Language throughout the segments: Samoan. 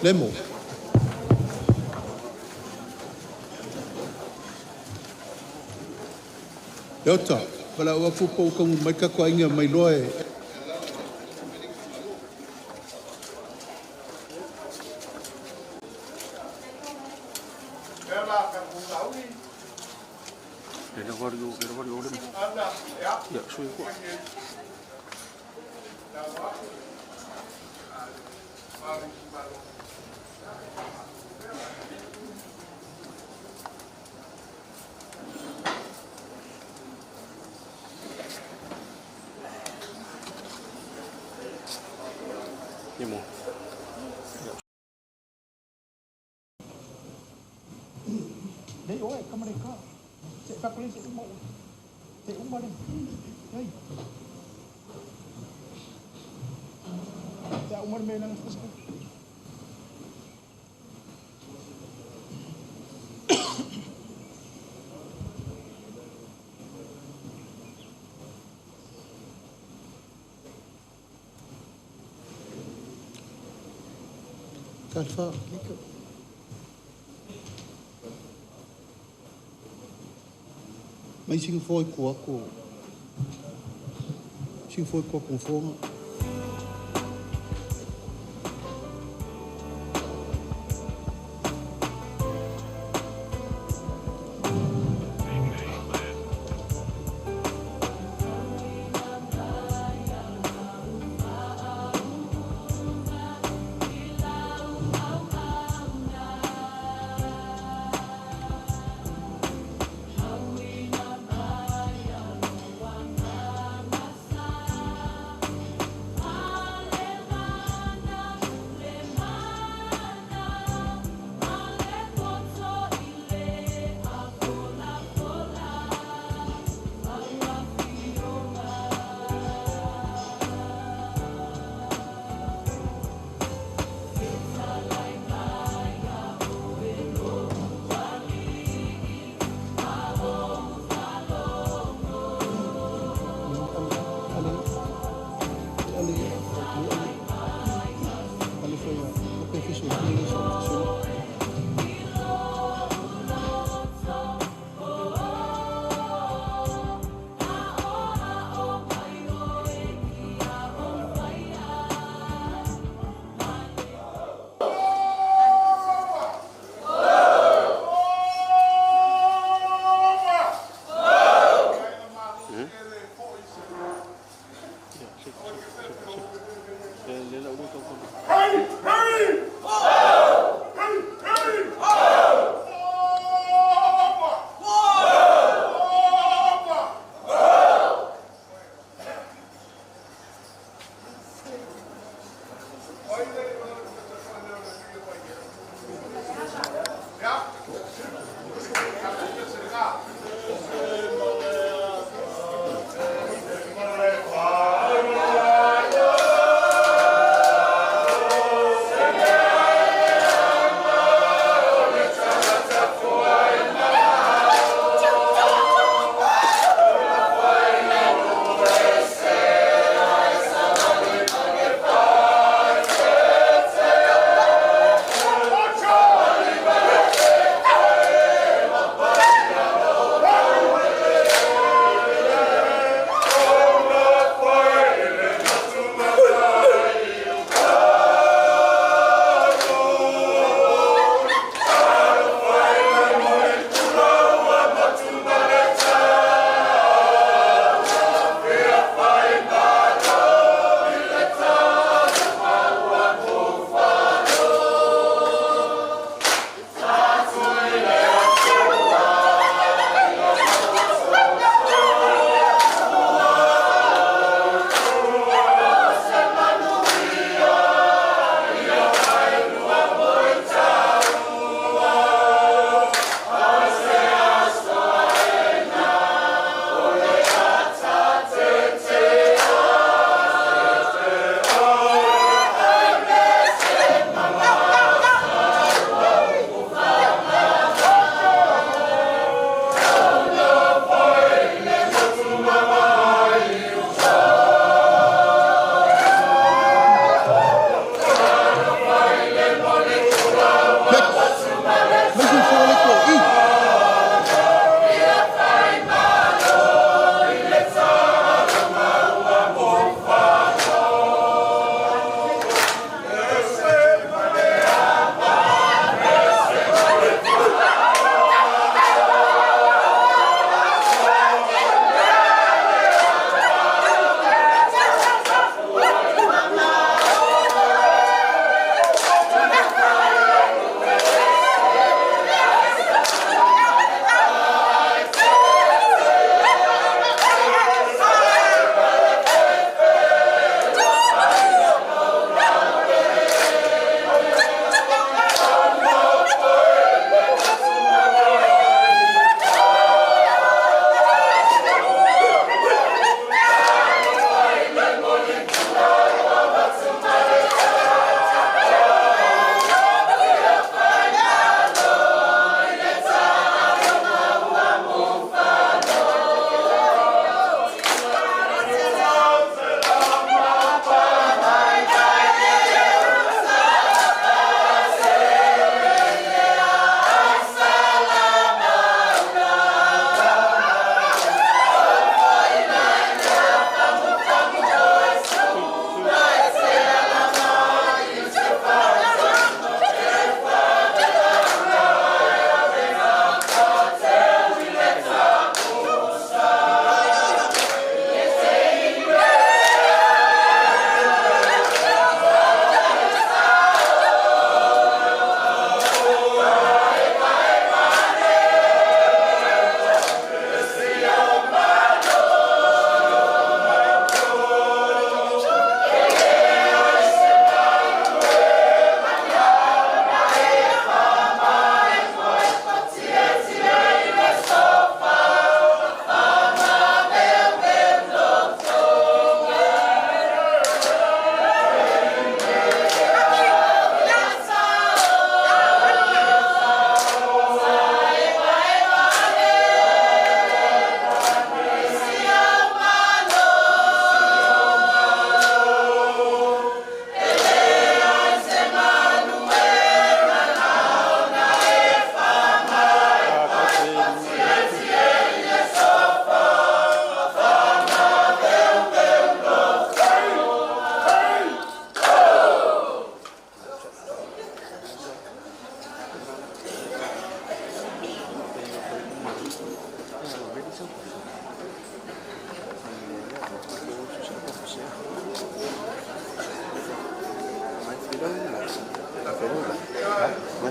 Lemo. Leota, valaau atu po o ua taunuu mai le tatou aiga ma iloa e Ma isi nofoa i tua atu o isi nofoa i tua atu o nofoa na.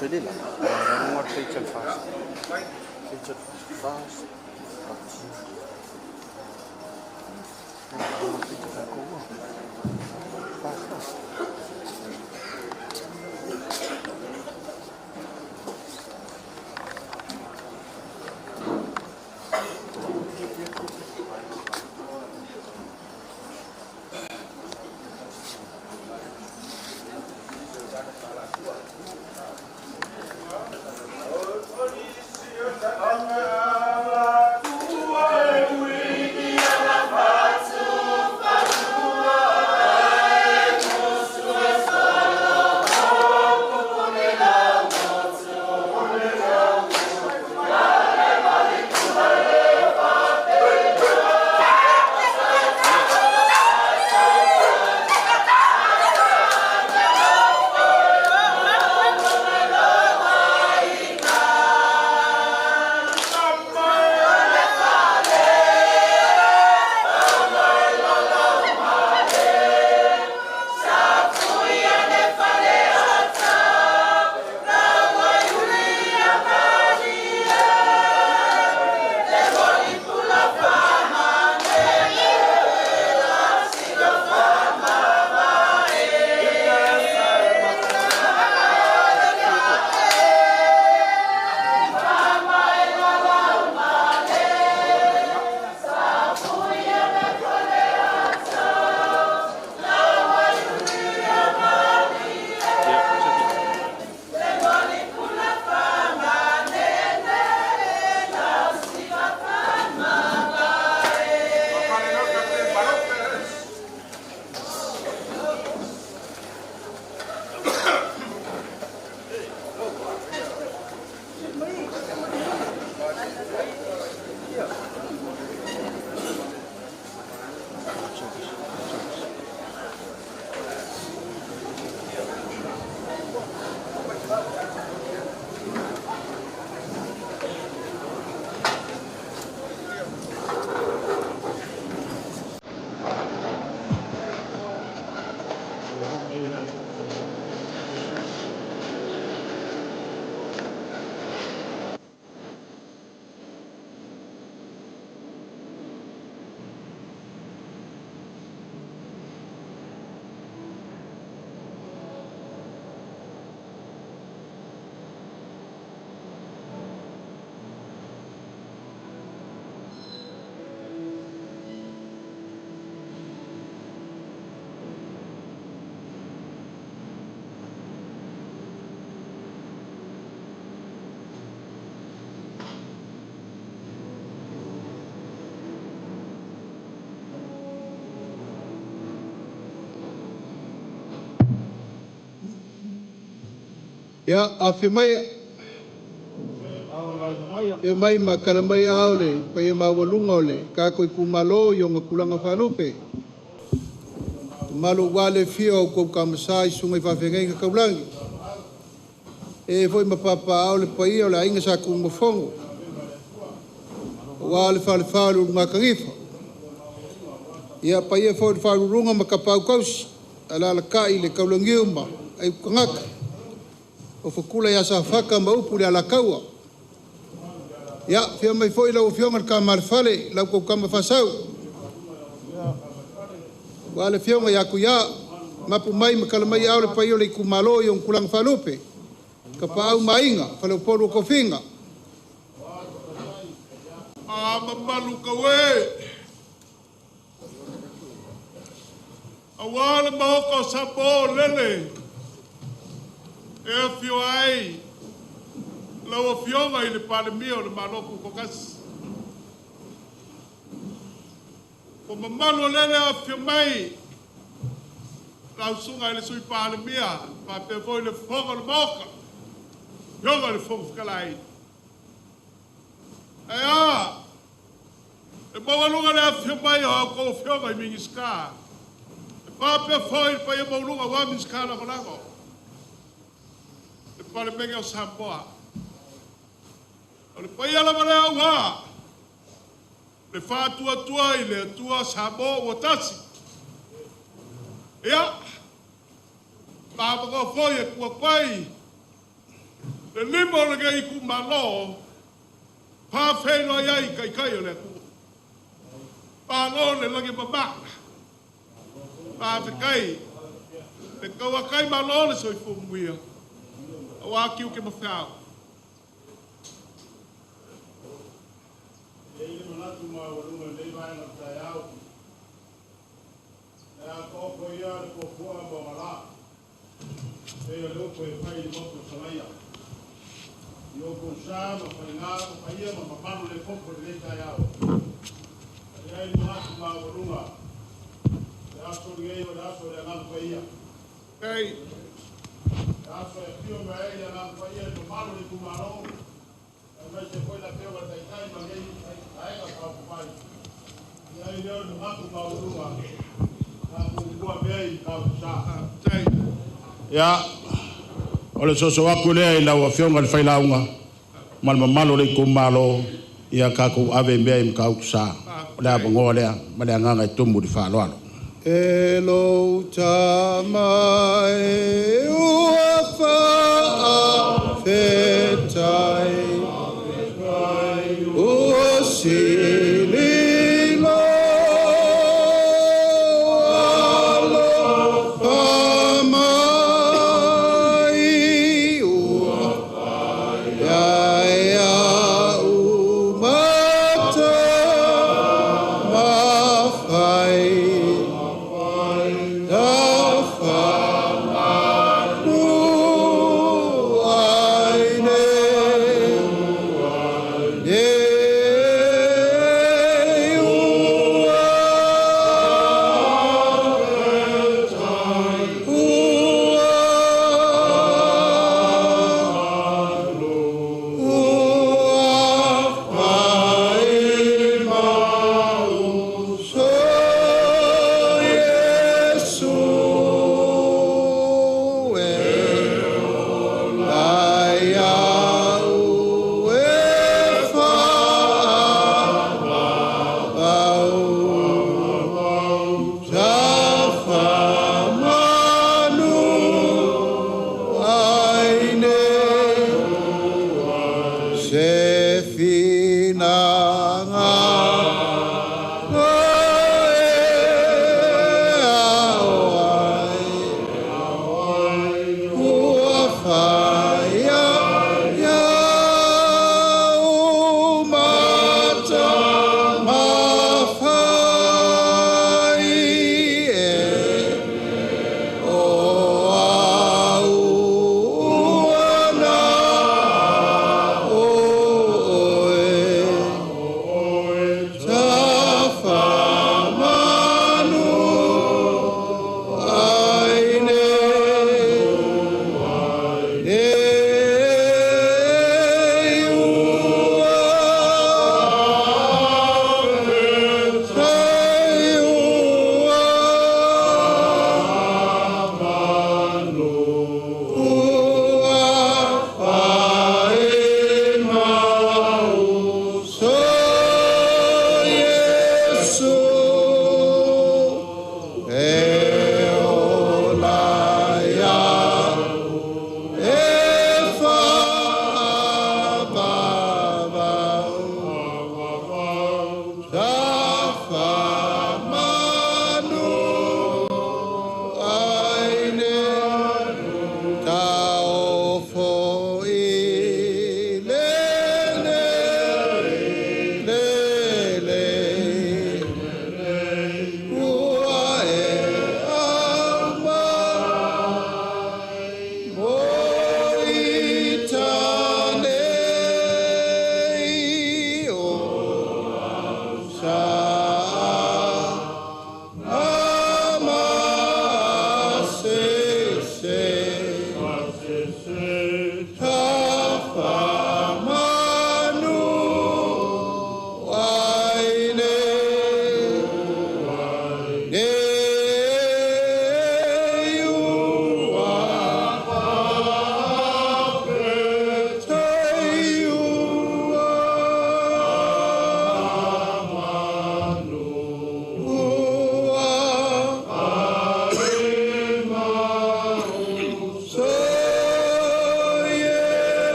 Fais-les là. Moi, je fais fast. Fast. Ia, afio mai ma kala mai ao le paia maualuga o le tatou itumalo i ona tulaga faalupe. Mamalu aua le afio o outou Tama Sa i susuga i faafeagaiga taulagi. E foi ma papaaao le paia o le Aiga Sa Tunumafono, aua le falefa o le Ulugatanifa. Ia paia foi i le Faauluuluga ma Tapaau tausi, alaalatai le Taulauniu ma Aitutagata, o Fetulo ia Safata ma upu i le Alataua. Ia, afio mai foi lau Afioga i le Tama a le Fale, lau tou Tama Faasau, aua le Afioga ia Tuia, mapu mai ma tala mai ao le paia o le itumalo i ona tulaga faalupe, Tapaau ma Aiga, Faleupolu o Tofiga. A mamalu kaue, aua le maoka o Samoa o lele, e afio ai lau Afioga i le Palemia o le Malo Tutoatasi. O mamalu o lele afio mai lau susuga i le Sui Palemia, faapea foi le Fofoga o le Maota, Afioga i le Fofoga Fetalai. Ae a, e maualuga le afio mai o a outou Afioga i Minisita, e faapea foi le paia maualuga aua Minisita Lagolago, le Palemene o Samoa. O le paia lava lea aua le faatuatua i le Atua Samoa ua tasi. Ia, ma avanoa foi e tuu atu ai Le lima o lenei itumalo, faafeiloai ai i Taitai o le atunuu. Malo le lagi e mama, faafetai le tauatai, malo le soifua manuia aua tiute ma feau. E i ai le manatu maualuga i lenei vaega o le taeao, o le a taoto ia le fuafua ma ona la, pei o le upu e fai i le motu o Salaia. I outou sa ma faiga, o paia ma mamalu le fofo i lenei taeao. E i ai le manatu maualuga, le aso lenei o le aso o le Agaga Paia. Le aso e afio mai ai le Agaga Paia i le mamalu o le itumalo, aemaise foi le Afioga i le Taitai ma lenei Vaega Faaupufai. E i ai lea o le manatu maualuga, tatou tua pea i Matautu Sa. Ia, o le soso atu lea i lau Afioga i le Failauga ma le mamalu o le itumalo, ia tatou ave mea i Matautu Sa. O le avanoa lea ma le agaga e tumu i le faaaloalo. E lou tama e ua faafetai, ua sili lou alofa mai, ua fai au matamafai, tafa manu ai nei.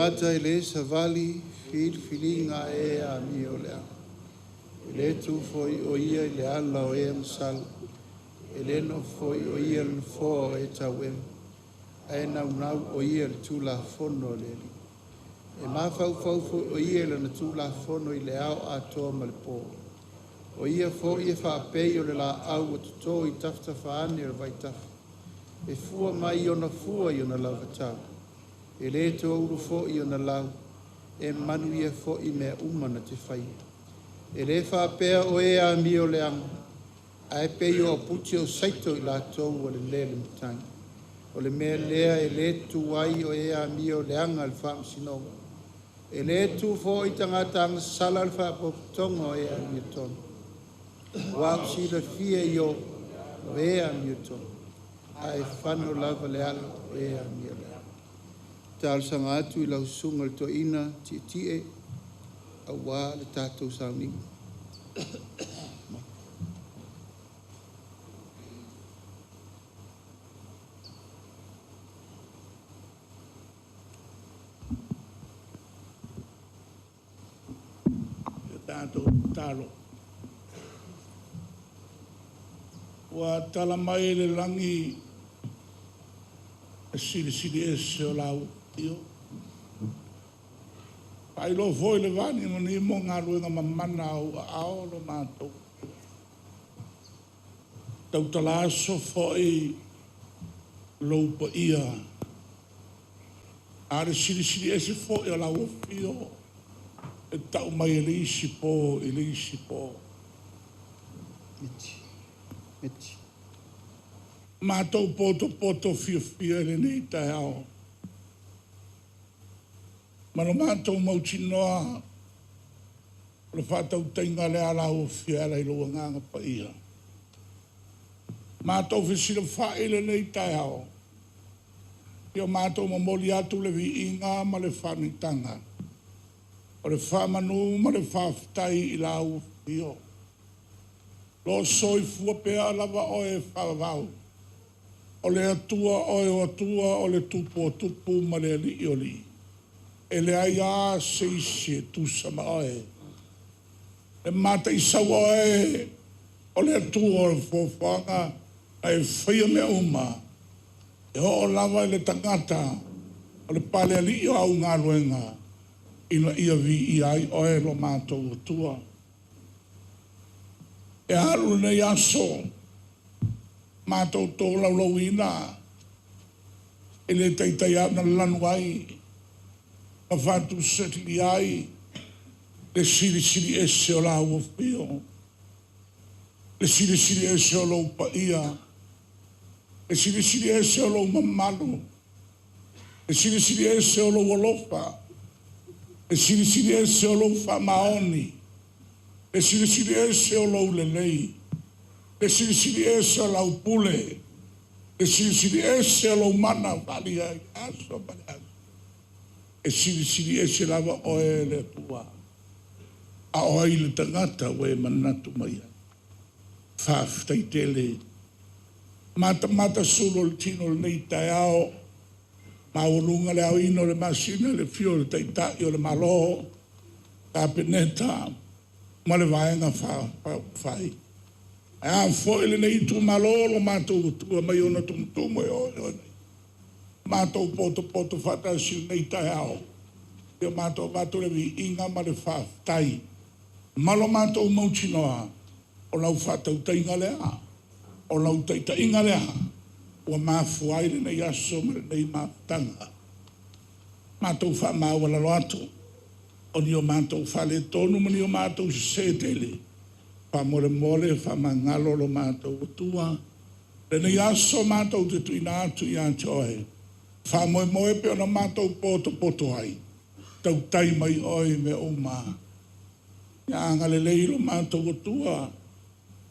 tagata e lē savali filifiliga a e amio leaga. E lē tu foi o ia i le ala o e agasala. E lē nofo foi o ia i le nofoa o e tauema. Ae naunau o ia i le Tulafono a le Alii. E mafaufau foi o ia i lana Tulafono i le ao atoa ma le po. O ia foi e faapei o le laau ua toto i tafatafa ane o le vaitafe. E fua mai ona fua i ona lava tau. E lē toulu foi ona lau. E manuia foi mea uma na te faia. E lē faapea o e amioleaga, ae pei o apute o saito i latou ua lelea le matagi. O le mea lea e lē tu ai o e amioleaga i le faamasinoga. E lē tu foi tagata agasala i le faapotopotoga o e amiotonu. Ua ou silafia Iopu o e amiotonu, ae fano lava le ala o e amioleaga. Talosaga atu i lau susuga i le toeaina tietie aua le tatou sauniga. Ia tatou tatalo. Ua tala mai le lagi le silisili ese o lau afio. Faailoa foi le vanimonimo galuega mamana a ou aao lo matou. Tautala aso foi lou paia, a o le silisili ese foi o lau afio e tau mai e le isi po i le isi po. Miti. Miti. Matou potopoto fiafia i lenei taeao ma lo matou mautinoa o le faatautaiga lea a lau Afio e ala i lou Agaga Paia. Matou fesilafai i lenei taeao, ia matou momoli atu le viiga ma le faaneetaga, o le faamanu ma le faafetai i lau Afio. Lo o soifua pea lava oe e faavavau, o le Atua oe o Atua, o le Tupu o Tupu ma le Alii o Alii. E leai lava se isi e tusa ma oe. E mataisau oe o le Atua o le foafoaga na e faia mea uma, e oo lava i le tagata o le Palealii o au galuega, ina ia viia ai oe lo matou Atua. E alu lenei aso, matou tolaulauina, e le taitai lava ona lanu ai ma faatusatusaina ai le silisili ese o lau afio, le silisili ese o lou paia, le silisili ese o lou mamalu, le silisili ese o lou alofa, le silisili ese o lou faamaoni, le silisili ese o lou lelei, le silisili ese o lau pule, le silisili ese o lou mana faaalia i le aso ma le aso. E silisili ese lava oe le Atua, a o ai le tagata ua e manatu mai ai. Faafetai tele. Matamata sulu o le tino o lenei taeao, maualuga le aoina o le masina i le afio o le Taitai o le Malo, Kapeneta ma le Vaega Faaupufai. Ae a foi lenei itumalo lo matou Atua mai ona tumutumu e oo i ona iu. Matou potopoto faatasi i lenei taeao, ia matou avatu le viiga ma le faafetai ma lo matou mautinoa o lau faatautaiga lea, o lau taitaiga lea ua mafua ai lenei aso ma lenei mafutaga. Matou faamaualalo atu o ni o matou faaletonu ma ni o matou sesē tele, faamolemole faamagalo lo matou Atua. Lenei aso matou te tuuina atu ia te Oe, faamoemoe pei ona matou potopoto ai, tautai mai Oe i mea uma. Ia agalelei lo matou Atua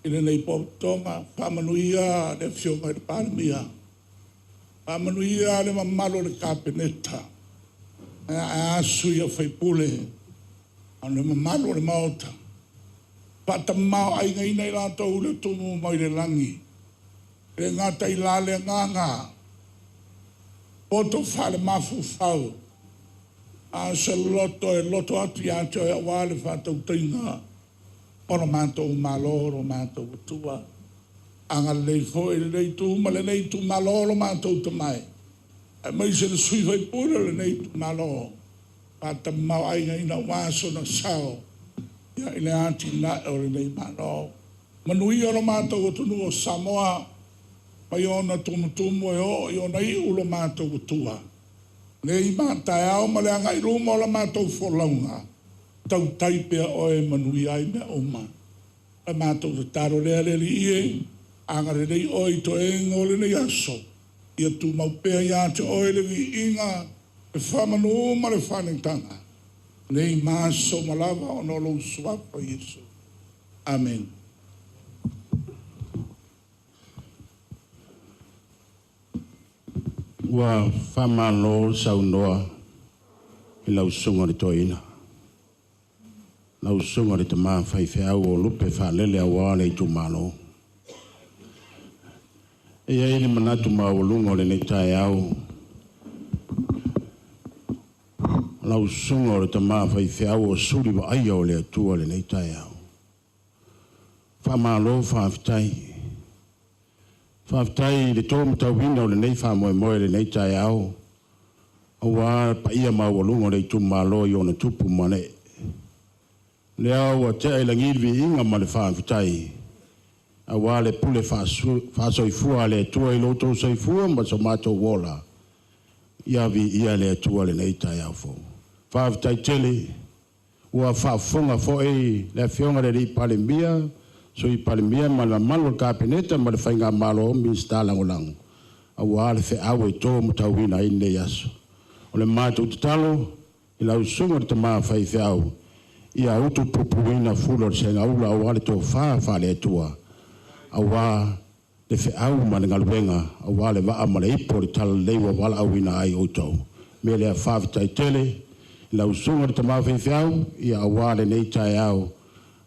i lenei potopotoga, faamanuia le Afioga i le Palemia, faamanuia le mamalu o le Kapeneta, ae a sui usufono ma le mamalu o le Maota. Faatamaoaigaina i latou i le tumu mai le lagi, e le gata i la le agaga poto faalemafaufau, A o se loto e loto atu ia te oe aua le faatautaiga o lo matou Malo, o lo matou Atua. Agalelei foi i lenei itu ma lenei itumalo o lo matou tamae, aemaise le sui usufono o lenei itumalo, faatamamaoaigaina aua sona sao i le atinae o lenei Malo. Manuia lo matou atunuu o Samoa, mai ona tumutumu e oo i ona iu lo matou Atua. Nei ma taeao ma le agai i luma o la matou folauga, tautai pea oe e manuia ai mea uma. O le matou tatalo lea le Alii e, agalelei oe i toega o lenei aso, ia tumau pea ia te oe le viiga, le faamanu ma le faaneetaga, nei ma aso uma lava ona o lou Suafa Iesu. Amene. Ua faamalo saunoa i lau Susuga i le Toeaina, lau Susuga i le Tama Faifeau o lupe faalele aua le itumalo. E i ai le manatu maualuga o lenei taeao, lau Susuga o le Tama Faifeau o suli vaaia o le Atua i lenei taeao. Faamalo faafetai. Faafetai i le tōmatauina o lenei faamoemoe i lenei taeao, aua le paia maualuga o le itumalo i ona tupu ma ee. Lea ua tea i lagi le viiga ma le faafetai, aua le pule faasoifua a le Atua i lo outou soifua ma so matou ola, ia viia le Atua i lenei taeao fou. Faafetai tele. Ua faafofoga foi le Afioga i le Palemia, Sui Palemia ma le mamalu o le Kapeneta ma le Faigamalo, Minisita Lagolago, aua le feau e tōmatauina ai lenei aso. O le matou tatalo i lau Susuga i le Tama Faifeau, ia utupupuina fula o le segaula aua le tofa faale-Atua, aua le feau ma le galuega, aua le vaa ma le ipu o le talalelei ua valaauina ai outou. Mea lea, faafetai tele i lau Susuga i le Tama Faifeau, ia aua lenei taeao,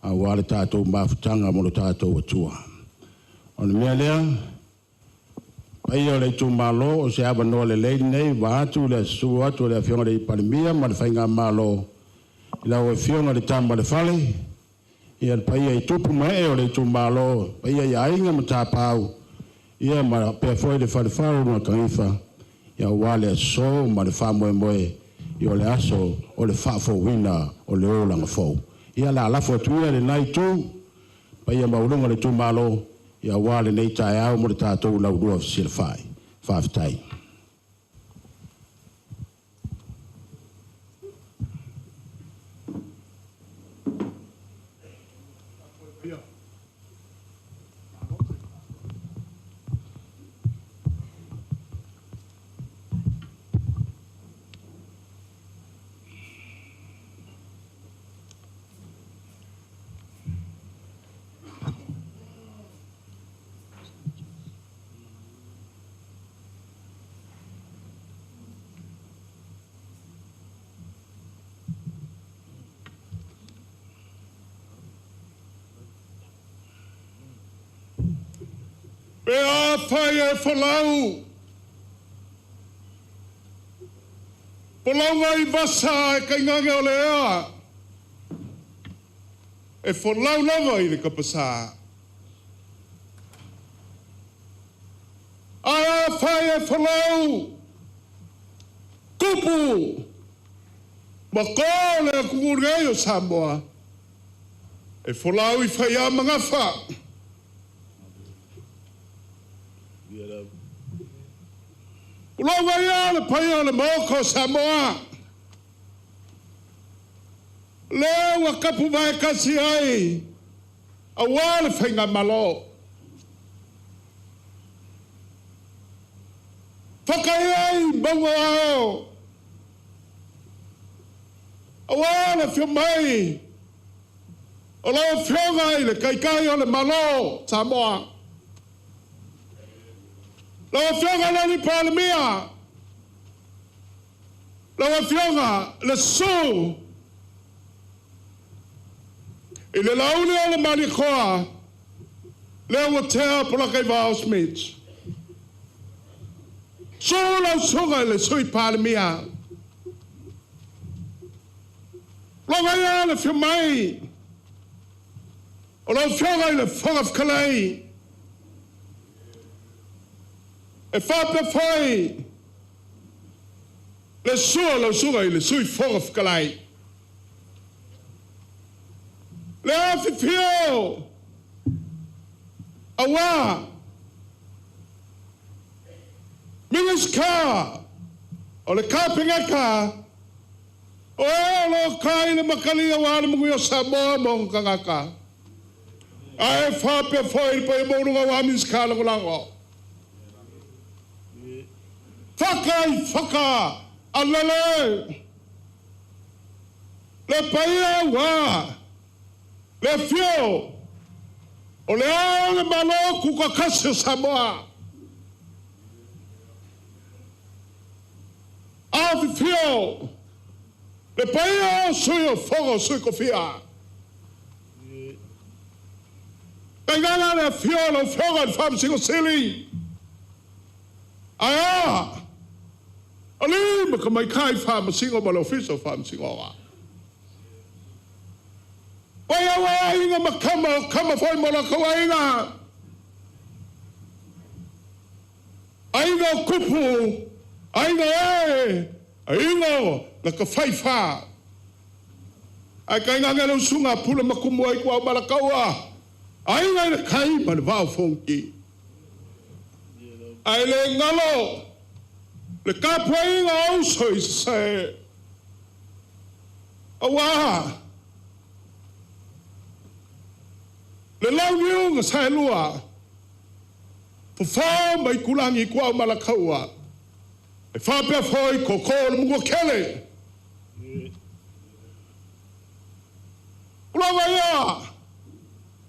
aua le tatou mafutaga mo le tatou Atua. O le mea lea, paia o le itumalo, o se avanoa lelei lenei, vaeatu le susu atu o le Afioga i le Palemia ma le Faigamalo, i lau Afioga i le Tama a le Fale, ia le paia i tupu ma ee o le itumalo, paia i aiga ma tapaau, ia ma pea foi le falefa o Matanifa, ia aua le aso ma le faamoemoe, ia o le aso o le faafouina o le olaga fou. Ia la lafo atu ia lena itu, paia maualuga o le itumalo, ia aua lenei taeao mo le tatou laulua fesilafai. Faafetai. Pe afai e folau, folauga i vasa e kaigage o le ea, e folau lava i le kapasā. Ae afai e folau, tupu ma kō le atunuu nei o Samoa, e folau i faia ma gafa. Tulou ia le paia o le Maota o Samoa, lea ua tapu vaetasi ai aua le Faigamalo. Fakaia ai mauga o ao, aua le afio mai o lau Afioga i le Taitai o le Malo Samoa. Lau Afioga i le Palemia, lau Afioga le Susu i le Lauli o le Malietoa, lea ua tea Polataivao Smith. Susu lau Susuga i le Sui Palemia. Loga ia le afio mai o lau Afioga i le Fofoga Fetalai, e faapea foi le susu o lau Susuga i le Sui Fofoga Fetalai. Le afifio aua Minisita o le Kapeneta, o e o lo o tai le matagi aua le manuia o Samoa ma ona tagata, ae faapea foi le paia maualuga aua Minisita Lagolago. Faka i faka, alele le paia aua le afio o Le Ao o le Malo Tutoatasi o Samoa, afifio le paia o Sui o Fono o Sui Tofia, tainane le afio o lau Afioga i le Faamasino Sili, ae a alii ma tamaitai Faamasino ma le Ofisa o Faamasinoga. O ai aua Aiga ma Tama, o Tama foi ma o latou Aiga, Aiga o Tupu, Aiga o E, Aiga o na Tafaifa, ae tainane le usuga a Pule ma Tumua Ituau ma Alataua, Aiga i le Tai ma le Vaa o Fonoti. Ae le galo le tapuaiga a uso i Sasae, aua le launiu na saelua, Fofo ma Aitulagi, Ituau ma Alataua, e faapea foi Tootoo o le Manuatele. Tulaga ia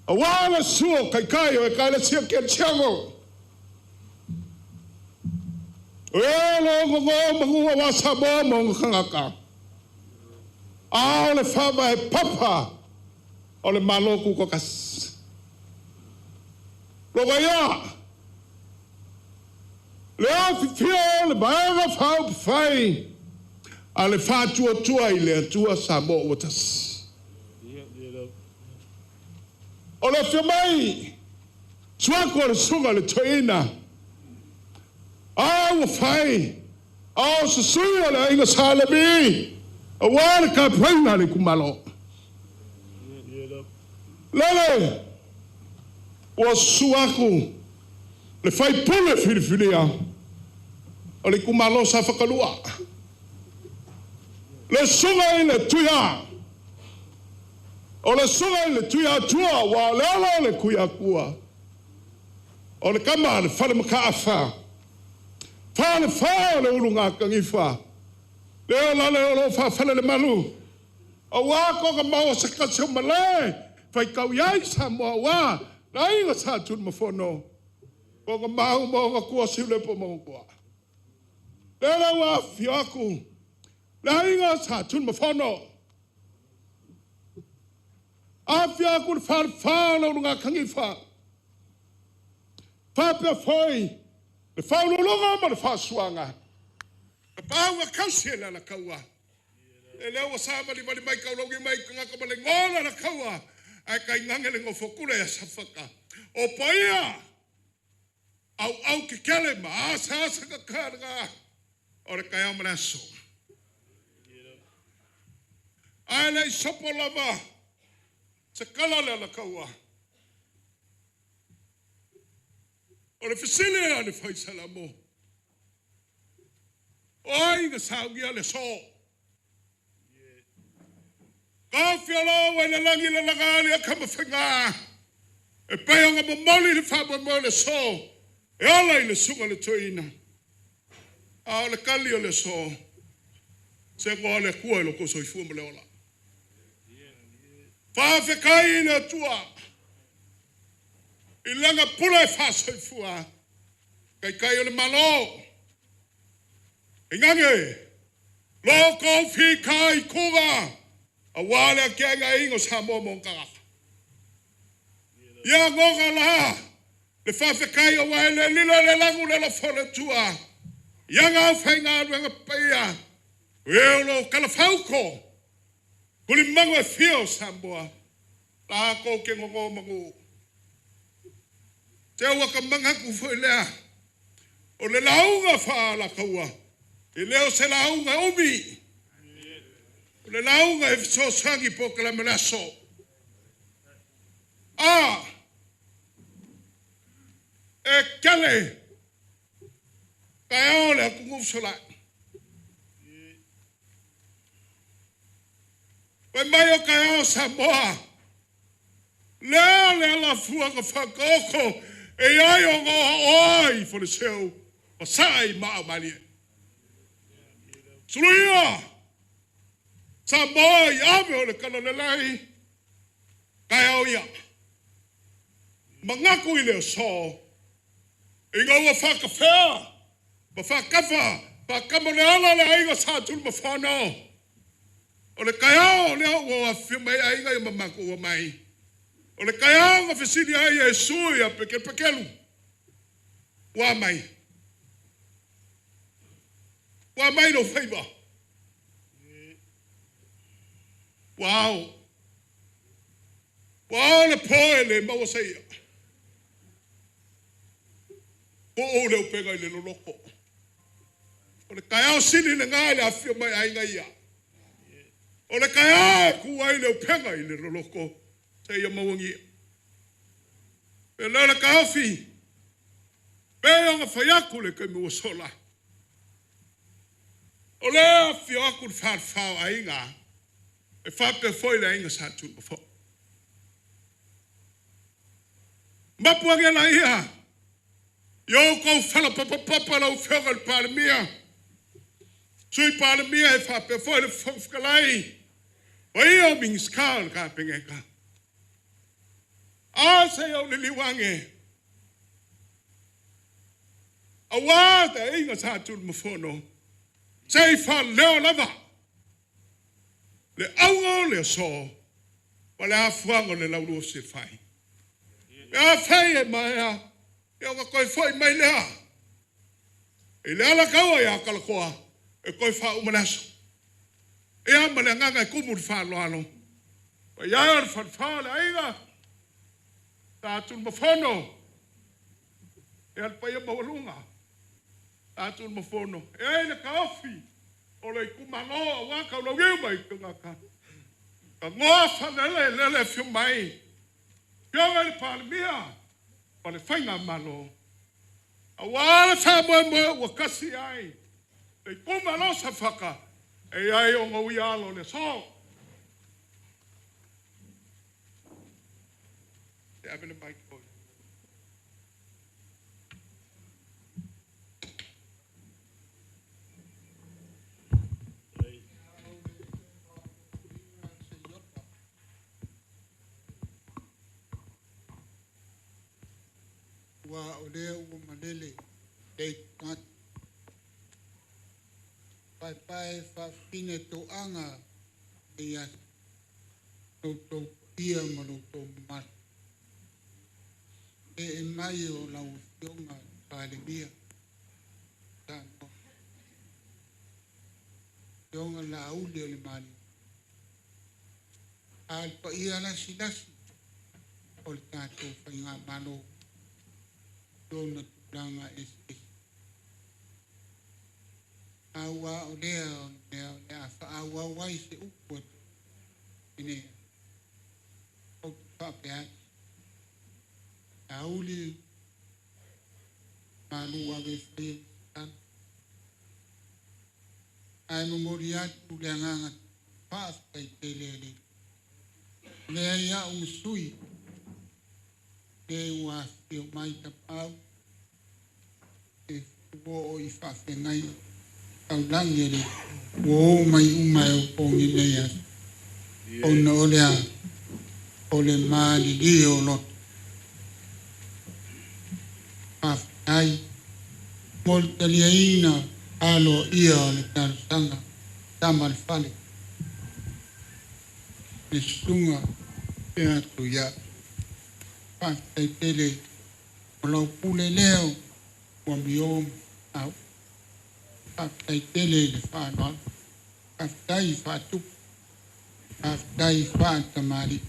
aua le susu o Taitai o Ekalesia Kerisiano, o e o lo o nono manu aua Samoa ma ona tagata, a o le faavae papa o le Malo Tutoatasi. Tulaga ia, le afifio o le Vaega Faaupufai a le Faatuatua i le Atua Samoa ua Tasi. O le afio mai, suaku o le Susuga i le Toeaina, a ua fai a o se sui o le Aiga Sa Levi aua le tapuaiga a le itumalo. Lele ua susu aku le faipule filifilia o le itumalo Safata 2, le susuga i le Tuia, o le susuga i le Tuiatua, aua o le ala o le Tuiatua, o le tama a le Fale Mataafa, falefa o le Ulugatanifa, le ola le o lo o faafalelemalu, aua toga maua se tasi o malae, faitau i ai Samoa aua le aiga Sa Tunumafono, ona mau ma ona tua Siulepa ma ona tua. Lele ua afifio aku le aiga Sa Tunumafono, afifio aku le falefa o le Ulugatanifa, faapea foi le faauluuluga ma le faasuaga, tapaau na tausi e le Alataua. E lea ua savalivali mai taulauni mai tagata ma le igoa o le Alataua, ae tainane le nofo ia Safata. O paia auau kekele ma asaasa kakalaga o le taeao ma le aso. Ae le i sopo lava se kala le Alataua. O le fesili a le Faisalamo, o ai na saunia le aso? Ka fialo ai le lagi le laga ali a kamafaiga. E pai ona momoli le faamoemoe o le aso e ala i le susuga i le toeaina. A o le kali o le aso, se goa le Atua i lo outou soifua ma le ola. Faafetai i le Atua i lana pule faasoifua, Taitai o le Malo, inage lo outou fitaituga aua le atiaegaina o Samoa ma ona tagata. Ia goga la le faafetai aua e le lilo le lagu le alofa o le Atua ia ga aufaigaluega paia e o lo o talafauto. Tulimaga e fia o Samoa, la kou ke ngogo magu. Te ua ka mangaku foi lea. O le lauga whaalakaua. E leo se lauga umi. O le lauga e fesoasoani po o. A! E kele! Ka le atunuu fesolai. Fai mai o taeao Samoa. Lea le alafua na whakaoko e ai o ngā oi faleseu o sai maa malie. Suluia! Samoa i ave o le kalalelai. Taeao ia. Mangaku i le so. I ngā ua whakawhea. Ma whakafa. Whakama le ala le aiga sa tulu mawhana. O le taeao lea ua afio mai aiga i mamaku ua mai. O le taeao nga fesili ai e sui a peke pekelu. Ua mai. Ua mai no faiva. Ua Ua le poe le maua saia. Po o le upega i le loloko. O le taeao sili le ngā le afio mai aiga ia. O le taeao ku ai le upega i le loloko. Se ia mauangia. Pe leo le kaofi. Pe o nga whaiaku le kaimi ua sola. O le afio aku le whārwhao aiga. E whapea foi le aiga sa tū mafo. Mapu ange la ia. Yo kou whala papa papa lau whioga le palemia. Sui palemia e whapea foi le whawhakalai. O ia o mingiska o le kāpengeka. A se au le liwange. A wā te inga sa tū mafono. Se i wha leo lava. Le auga o le so. Wa le afuanga le laulua se whai. E a whai e maea. E o ka koe foi mai lea. E le ala kaua ia kalakoa. E koe wha umanaso. E a ma le nganga e kumu le wha. Wa ia o le whanwha le aiga. Ta tū mafono. E al paia mawalunga. Ta tū mafono. E ai le kaofi. O le kumalo a waka o lau mai tungaka. Ka ngoa whanele lele whiu mai. Pionga le palemia. O le whainga malo. A wā le wha moe moe ua kasi ai. Le kumalo sa whaka. E ai o ngau alo le so. Te ave le mic oi. Ua o lea ua malele lei tagata. Paepae faafafine toaga i aso loutou paia ma loutou mamalu. E mai o lau afioga Palemia Samoa. Afioga Laauli o le Maliu. A le paia lasilasi o le tatou faigamalo lona tulaga eseese. A ua o lea o le mea o le a faaauau ai se upu atu ine ou te faapea atu. Laauli malu ave faia tatalo. Ae momoli atu le agaga faafetai tele e le. O lea ia'u ma sui le ua afifio mai tapaau e o i faafegai taulagi e le ua o mai uma e opogi nei aso. Ona o lea o le malilie o loto. Faafetai mo le taliaina alo ia o le talosaga tama le fale. Le susuga pe atu ia. Faafetai tele o lau pule lea ua mio au. Faafetai tele i le faaaloalo. Faafetai i faatupu. Faafetai faatamalii.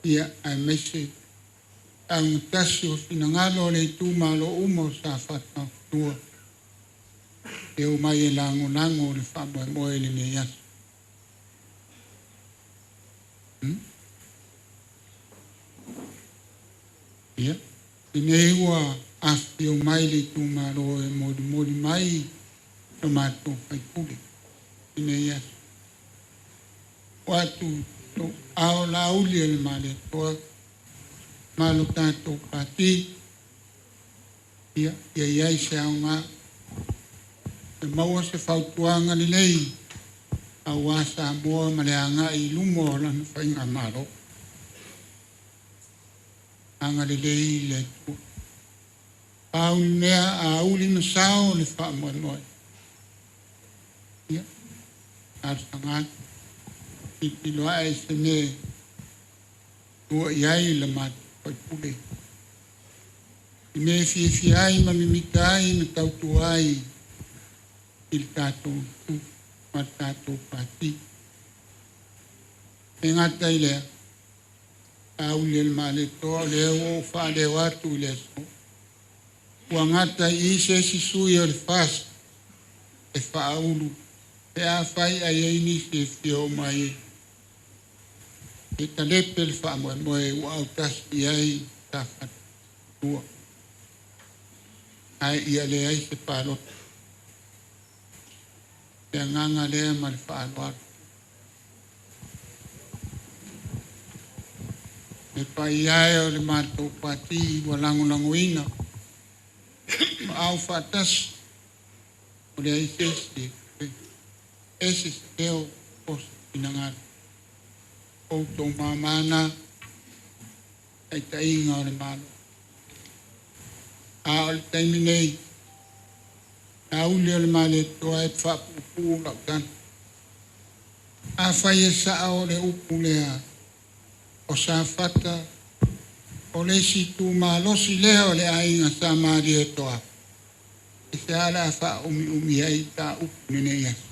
Ia, aemaise augatasi o finagalo o le itumalo uma o Safata 2 e omai e lagolago le faamoemoe i lenei aso. Ia, lenei ua afifio mai le itumalo e molimoli mai lo matou faipule i lenei aso. Ua atu ao lauli e le Malietoa ma lo tatou pati, ia, ia i ai se aoga e maua se fautuaga lelei aua Samoa ma le agai i luma o lana faigamalo. Agalelei le Atua. Pau le mea a uli ma sao le faamoemoe. Ia, talosaga atu, tilotilo ae i se mea e tua i ai le matou faipule. I mea e fiafia ai ma mimita ai ma tautua ai i le tatou itu ma le tatou pati. E gata i lea, auli e le Malietoa, o lea ua ou faaleo atu i le aso. Ua gata i i se isi sui o le FAST e faaulu pe afai ae i ai nisi e fia oo mai e talepe le faamoemoe ua autasi i ai Safata 2. Ae ia leai se palota. Le agaga lea ma le faaaloalo. Le paia e o le matou pati ua lagolagoina ma au faatasi o leai se isi e ese se leo o se finagalo. O outou mamana taitaiga o le Malo. A o le taimi nei, auli o le Malietoa e faapuupuu lau tala. Afai e sao le upu lea o Safata o le isi itumalosi lea o le aiga Sa Malietoa, e se a le a faaumiumi ai ta upu lenei aso.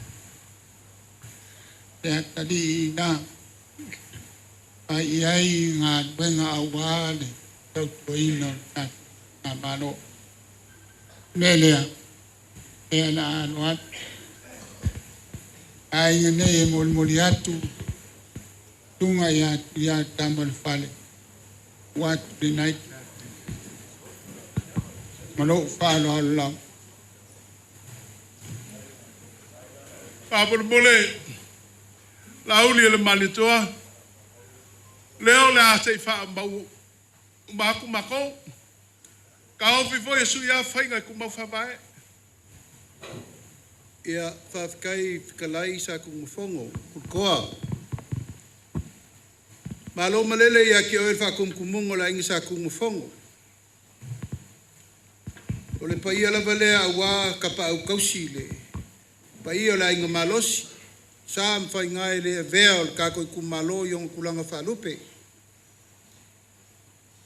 Se atalii ina fai i ai galuega aua le tautuaina o le tatou Malo. Mea lea, lea la alo atu. Aiga nei e molimoli atu tunga ia ia Tama le Fale ua atu lenai ma lou faaaloalo lava. Faamolemole lauli e le Malietoa, lea o le a se i faamau uma atu matou. Taofi foi e sui a faiga e tumau faavae. Ia, faafetai fetalai sa Tunumafono Kulitoa. Malo malele ia te oe le faatumutumuga o le aiga sa Tunumafono. O le paia lava lea aua tapaau tausi le paia o le aiga malosi, sa ma faiga e le avea o le tatou itumalo i ona tulaga faalupe.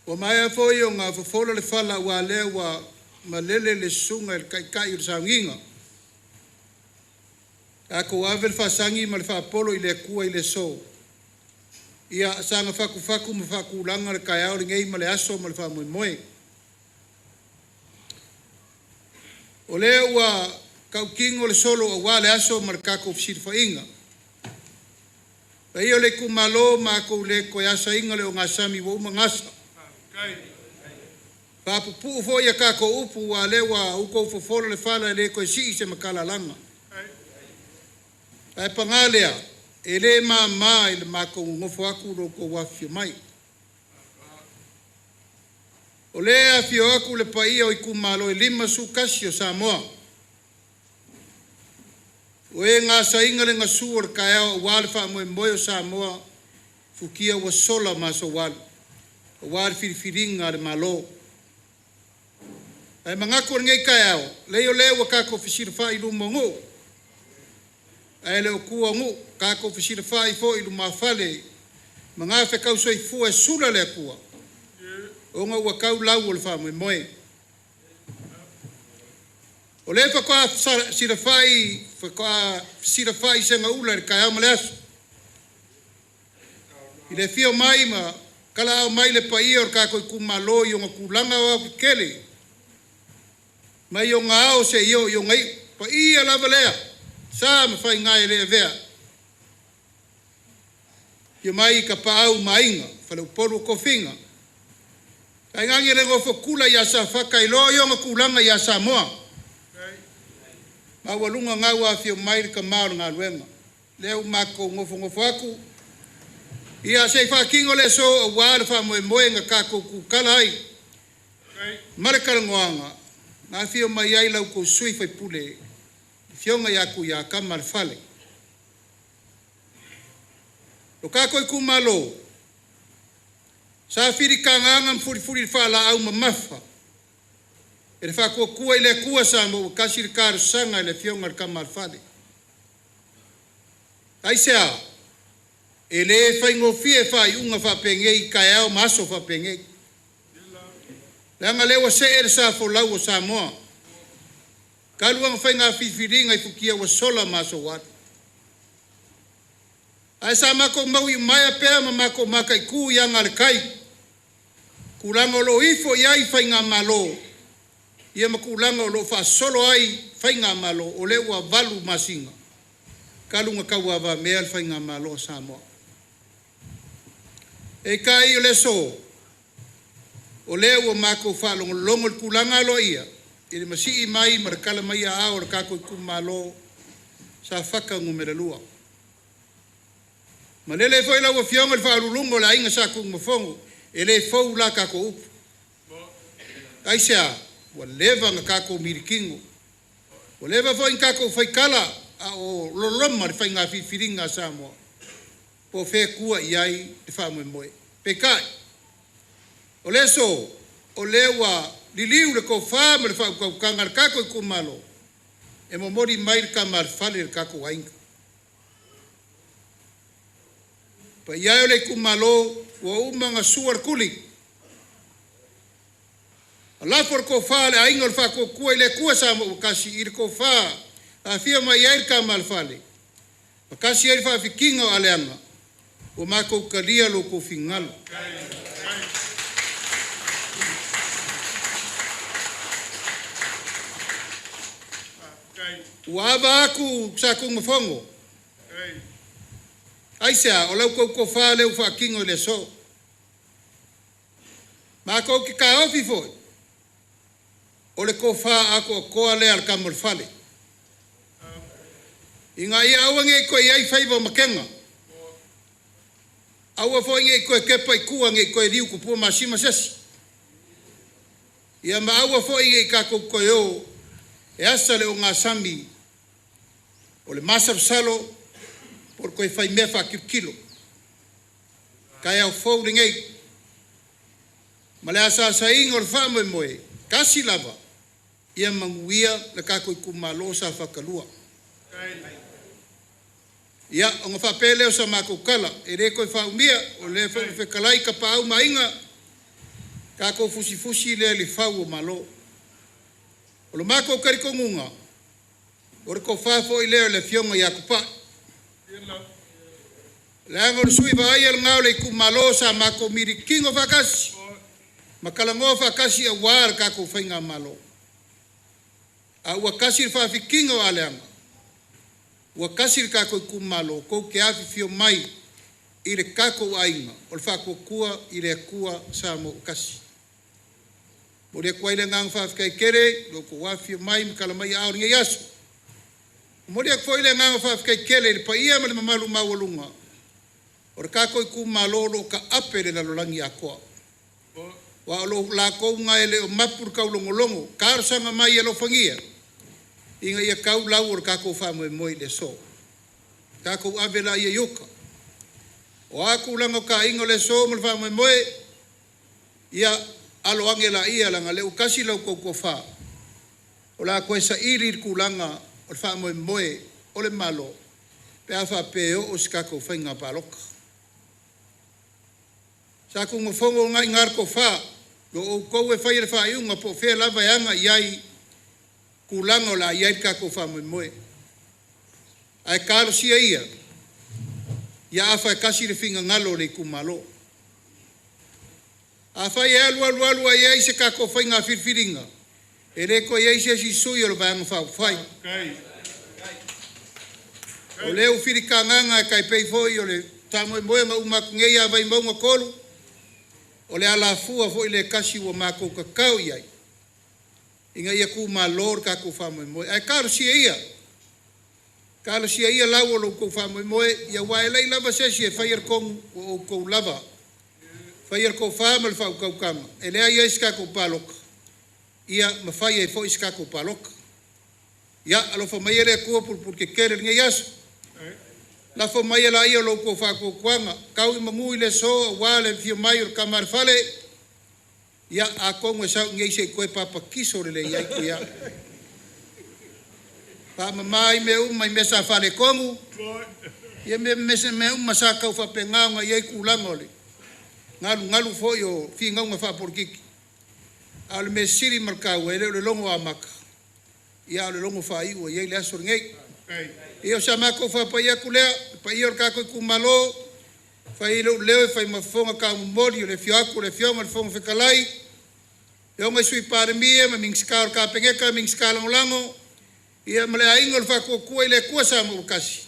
Ua maea foi ona fofola le fala aua lea ua malele le susuga i le Taitai o le sauniga. Tatou ave le faasagi ma le faapolo i le Atua i le aso. Ia saga fatufatu ma faatulaga le taeao lenei ma le aso ma le faamoemoe. O lea ua tautino le solo aua le aso ma le tatou fesilafaiga. Paia o le itumalo, matou le toe asaina le ogasami ua uma ona asa. Faapupuu foi a tatou upu aua o lea ua outou fofola le fala e le toe sii se matalalaga. Ae paga lea, e le mama i le matou nonofo atu lo outou afifio mai. O lea e afio atu le paia o itumalo e 51 o Samoa. O e gasaina le gasu o le taeao aua le faamoemoe o Samoa, futia ua sola ma aso ua alu, aua le filifiliga a le Malo. Ae manatu o lenei taeao, leai o lea ua tatou fesilafai i luma o nuu, ae le o tua o nuu, tatou fesilafai foi i lumafale ma gafetausoifua e sula le Atua, ona ua tau lau o le faamoemoe. O lea faatoa fesilafai segaula i le taeao ma le aso. I le afio mai ma kalaau mai le paia o le kākou itumalo i ona tulaga aoaotetele mai ona ao seia oo i ona iu. Paia lava lea, sa ma faiga e le avea. Afio mai Tapaau ma Aiga, Faleupolu o Tofiga, tainane le nofo tula ia Safata e iloa i ona tulaga ia Samoa. Maualuga na ua afio mai le tama o le galuega. Lea ua matou nofonofo atu, ia se i faatino le aso aua le faamoemoe na tatou kukala ai ma le talanoaga na afio mai ai la outou sui usufono le Afioga ia Tuiaana. Lo tatou itumalo, sa filitagaga ma fulifuli faalaau mamafa e le Faatuatua i le Atua Samoa ua Tasi le talosaga i le Afioga i le Tama a le Fale. Aisea? E le faigofie faaiuga faapenei i taeao ma aso faapenei. Leaga o lea ua see le sa folau o Samoa, talu ana faiga filifiliga i futia ua sola ma aso ua alu. Ae sa matou mauiumaea pea ma matou mataitu i aga a le tai, tulaga o lo o ifo i ai faigamalo, ia ma tulaga o lo o faasolo ai faigamalo, o lea ua 8 masina talu ona tauavamea le faigamalo a Samoa. Peitai o le aso, o lea ua matou faalogologo i le tulaga aloaia i le masii mai ma le tala mai aao o le tatou itumalo Safata 2. Malele foi lau Afioga i le Faauluuluga o le Aiga Sa Tunumafono, e le fou la tatou upu. Aisea? Ua leva ona tatou milikino, ua leva foi ona tatou faitala a o loloma le faiga filifiliga a Samoa, po o fea e tua i ai le faamoemoe. Peitai, o le aso, o lea ua liliu le tofa ma le faautautaga a le tatou itumalo e momoli mai le tama a le fale i le tatou aiga. Paia e o le itumalo, ua uma ona sua le tuli, lafo le tofa a le Aiga o le Faatuatua i le Atua Samoa ua tasi i le tofa, afio mai ai le tama a le fale, ma tasi ai le faafitiga o aleaga, ua matou talia lo outou finagalo. Ua ava atu Satunumafono, aisea? O lau tou tofa lea ua faatino i le aso. Matou te taofi foi, o le tofa atoatoa lea a le tama o le fale, ina ia aua ne i toe i ai faiva o matega, aua foi ne i toe tepa i tua ne i toe liu tupua masima se asi, ia ma aua foi ne i tatou toe o e asa le ogasami o le masalosalo po o le toe faimea faatilotilo. Taeao fou lenei, ma le asaasaina o le faamoemoe, tasi lava, ia manuia le tatou itumalo o Safata 2. Ia, ona faapea lea o sa matou tala, e le toe faaumia, o lea foi ua fetalai Tapaau ma Aiga, tatou fusifusi lea i le fau o Malo. O le matou talitonuga, o le tofa foi lea o le Afioga ia Tupai. Leaga o le sui vaaia lena o le itumalo sa matou milikino faatasi ma talanoa faatasi aua le tatou faigamalo. A ua tasi le faafitiga o aleaga, ua tasi le tatou itumalo, tou te afifio mai i le tatou aiga o le Faatuatua i le Atua Samoa ua tasi. Momoli atu ai le agaga faafetai tele i lo outou afifio mai ma tala mai aao i lenei aso. Momoli atu foi le agaga faafetai tele i le paia ma le mamalu maualuga o le tatou itumalo o lo o taape i le lalolagi atoa. Aua o lo latou na e le o mapu i le taulogologo, talosaga mai alofagia ina ia tau lau o le tatou faamoemoe i le aso. Tatou ave laia i uta. O a tulaga o taiga o le aso ma le faamoemoe, ia alo ane laia leaga o lea ua tasi la outou tofa, o le a toe saili le tulaga o le faamoemoe o le Malo pe a faapea e oo se tatou faiga palota. Satunumafono o lena e i ina le tofa, o outou e faia le faaiuga po o fea lava e aga i ai tulaga o le a i ai le tatou faamoemoe. Ae talosia ia, Ia afa e kasi le finagalo o le itumalo. Afai e alu alu alu ae i ai se tatou faiga filifiliga, e le toe i ai se isi sui o le Vaega Faaupufai. O lea ua filitagaga e tai pei foi o le faamoemoe na uma atu nei ia Vaimauga 3, o le alafua foi lea e tasi ua matou tatao i ai, ina ia tumalo le tatou faamoemoe. Ae talosia ia, talosia ia lau o lo outou faamoemoe, aua e leai lava se isi e faia le tonu, o outou lava. E faia le tofa ma le faautautaga e leai ai se tatou palota, ia ma fai ai foi se tatou palota. Ia alofa maia le Atua pulepuletetele i lenei aso, lafo mai laia o lo outou faatuatuaga, tau i manu i le aso aua le afio mai o le Tama a le Fale, ia atonu e sau i inei se i toe papatiso lelei ai Tuiaana. Faamama ai mea uma i mea sa faaletonu, ia mea uma sa tau faapena ona i ai tulaga o le galugalu foi o finauga faapolokiki, a o le mea sili ma le taua, e le o le logo amata, ia a o le logo faaiu ua i ai le aso lenei. Ia o sa matou faapai atu lea, le paia o le tatou itumalo, fai ai lou leo e fai ma fofoga taumomoli o le afio atu o le Afioga i le Fofoga Fetalai, Afioga i le Sui Palemia ma Minisita o le Kapeneta, Minisita Lagolago, ia ma le Aiga o le Faatuatua i le Atua Samoa ua tasi,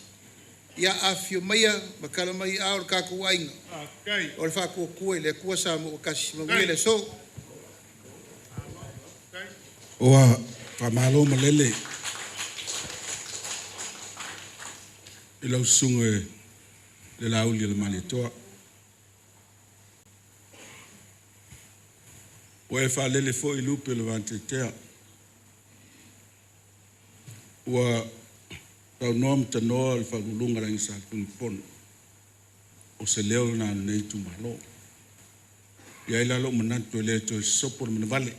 ia afifio maia ma tala mai ai o le tatou aiga o le Faatuatua i le Atua Samoa ua tasi. Manuia le aso. Ua faamalo malele i lau susuga i le Laauli o le Malietoa. Ua e faalele foi lupe o le vateatea, ua saunoa ma tanoa le Faauluuluga a le Aiga Sa Tunumafono, o se leo lena o lenei itumalo. E i ai la lou manatu e le toe sopo le manavale,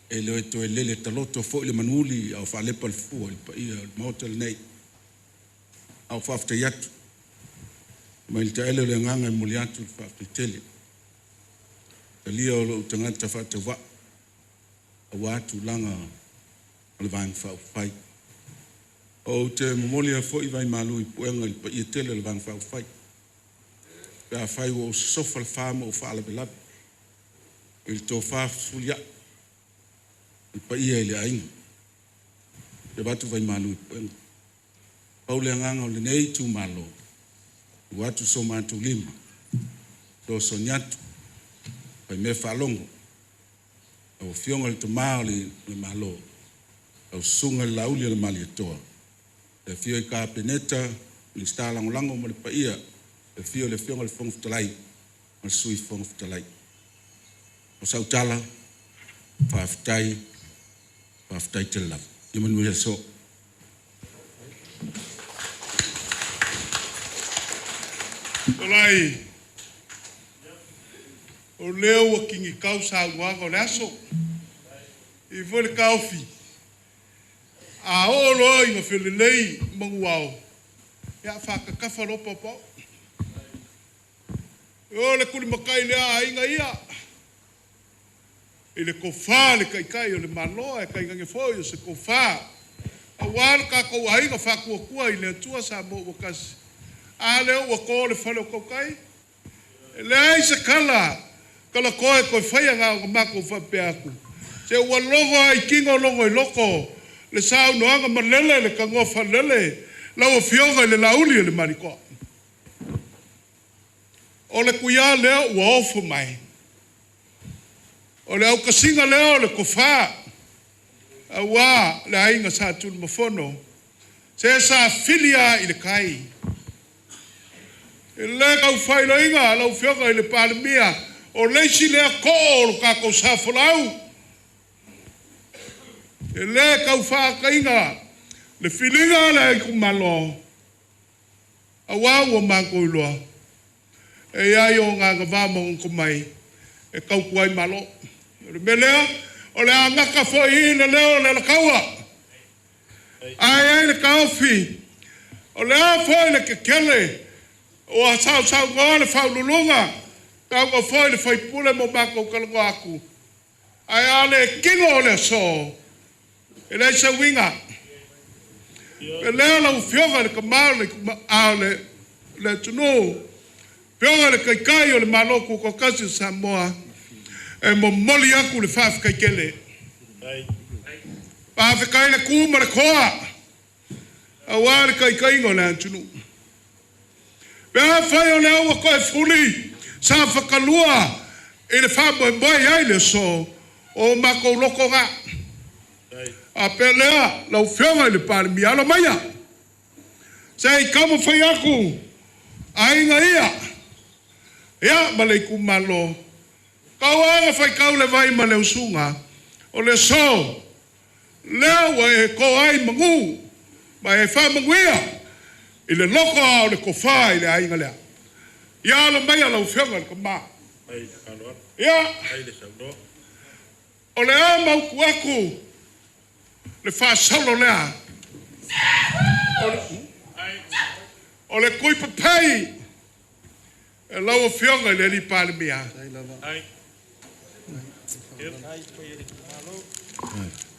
e le toe lele taloto foi le manuuli a o faalepa le fua i le paia o le Maota lenei. A o faafetai atu mai le taele o le agaga e momoli atu le faafetai tele. Talia o lou tagata faatauvaa aua tulaga o le Vaega Faaupufai. Ou te momoli ai foi vaimalu i puega i le paia tele o le Vaega Faaupufai pe afai ua ou sosofa le fa ma ou faalavelave i le tofa fefulia'i i le paia i le aiga. E avatu vaimalu i puega. Pau le agaga o lenei itumalo, ua atu so matou lima e fesoasoani atu, faimea faalogo lau Afioga i le Tama o le Malo, lau Susuga i le Laauli o le Malietoa, le afio ai Kapeneta, Minisita Lagolago ma le paia, le afio o le Afioga i le Fofoga Fetalai ma le Sui Fofoga Fetalai. O sau tala, faafetai, faafetai tele lava. Ia manuia le aso. Tolai, o lea ua kinitau saunoaga o le aso. E i ai foi le taofi, a oo loa ina felelei manuao, ia faatatafa loa paopao. O le tulimatai lea a aiga ia i le tofa a le Taitai o le Malo ae tainane foi o se tofa aua lo tatou aiga faatuatua i le Atua Samoa ua tasi. A lea ua to le fale o tautai, e leai se tala talatoa e toe faia na ona matou faapea atu, se ua logo lava i tino logo i loto le saunoaga malele le tanoa faalele lau Afioga i le Laauli o le Malietoa. O le tuia lea ua ofo mai, o le autasiga lea o le tofa, aua le aiga Sa Tunumafono, se sa fili lava i le tai. E le tau faailoaina lau Afioga i le Palemia, o le isi lea too o le tatou sa folau. E le tau faataina le filiga o le itumalo, aua ua matou iloa, e i ai ona agavaa ma ona tomai e tautua ai Malo. O le mea lea, o le a gata foi i i le leo o le Alataua. Ae i ai le taofi, o le a foi le tetele ua sausaunoa le Faauluuluga, saunoa foi le sui usufono ma matou talanoa atu, ae a le tino o le aso, e leai se uiga. O le mea lea lau Afioga i le Tama o le le atunuu, Afioga i le Taitai o le Malo Tutoatasi o Samoa, e momoli atu le faafetai tele. Faafetai le tu ma le toa aua le taitaiga o le atunuu. Pe afai o lea ua toe fuli sa fatalua i le faamoemoe e i ai le aso, o matou loto na. Faapea lea, lau Afioga i le Palemia, alo maia, se i taumafai atu aiga ia, ia ma le itumalo, tau lava ina faitau le vai ma le usuga, o le aso lea ua e to ai manu ma e faamanuia i le loto a o le tofa i le aiga lea. Ia alo maia lau Afioga i le tama. Ia, o le a mautu atu le faasolo lea. O le tuipapei e lau Afioga i le alii Palemia.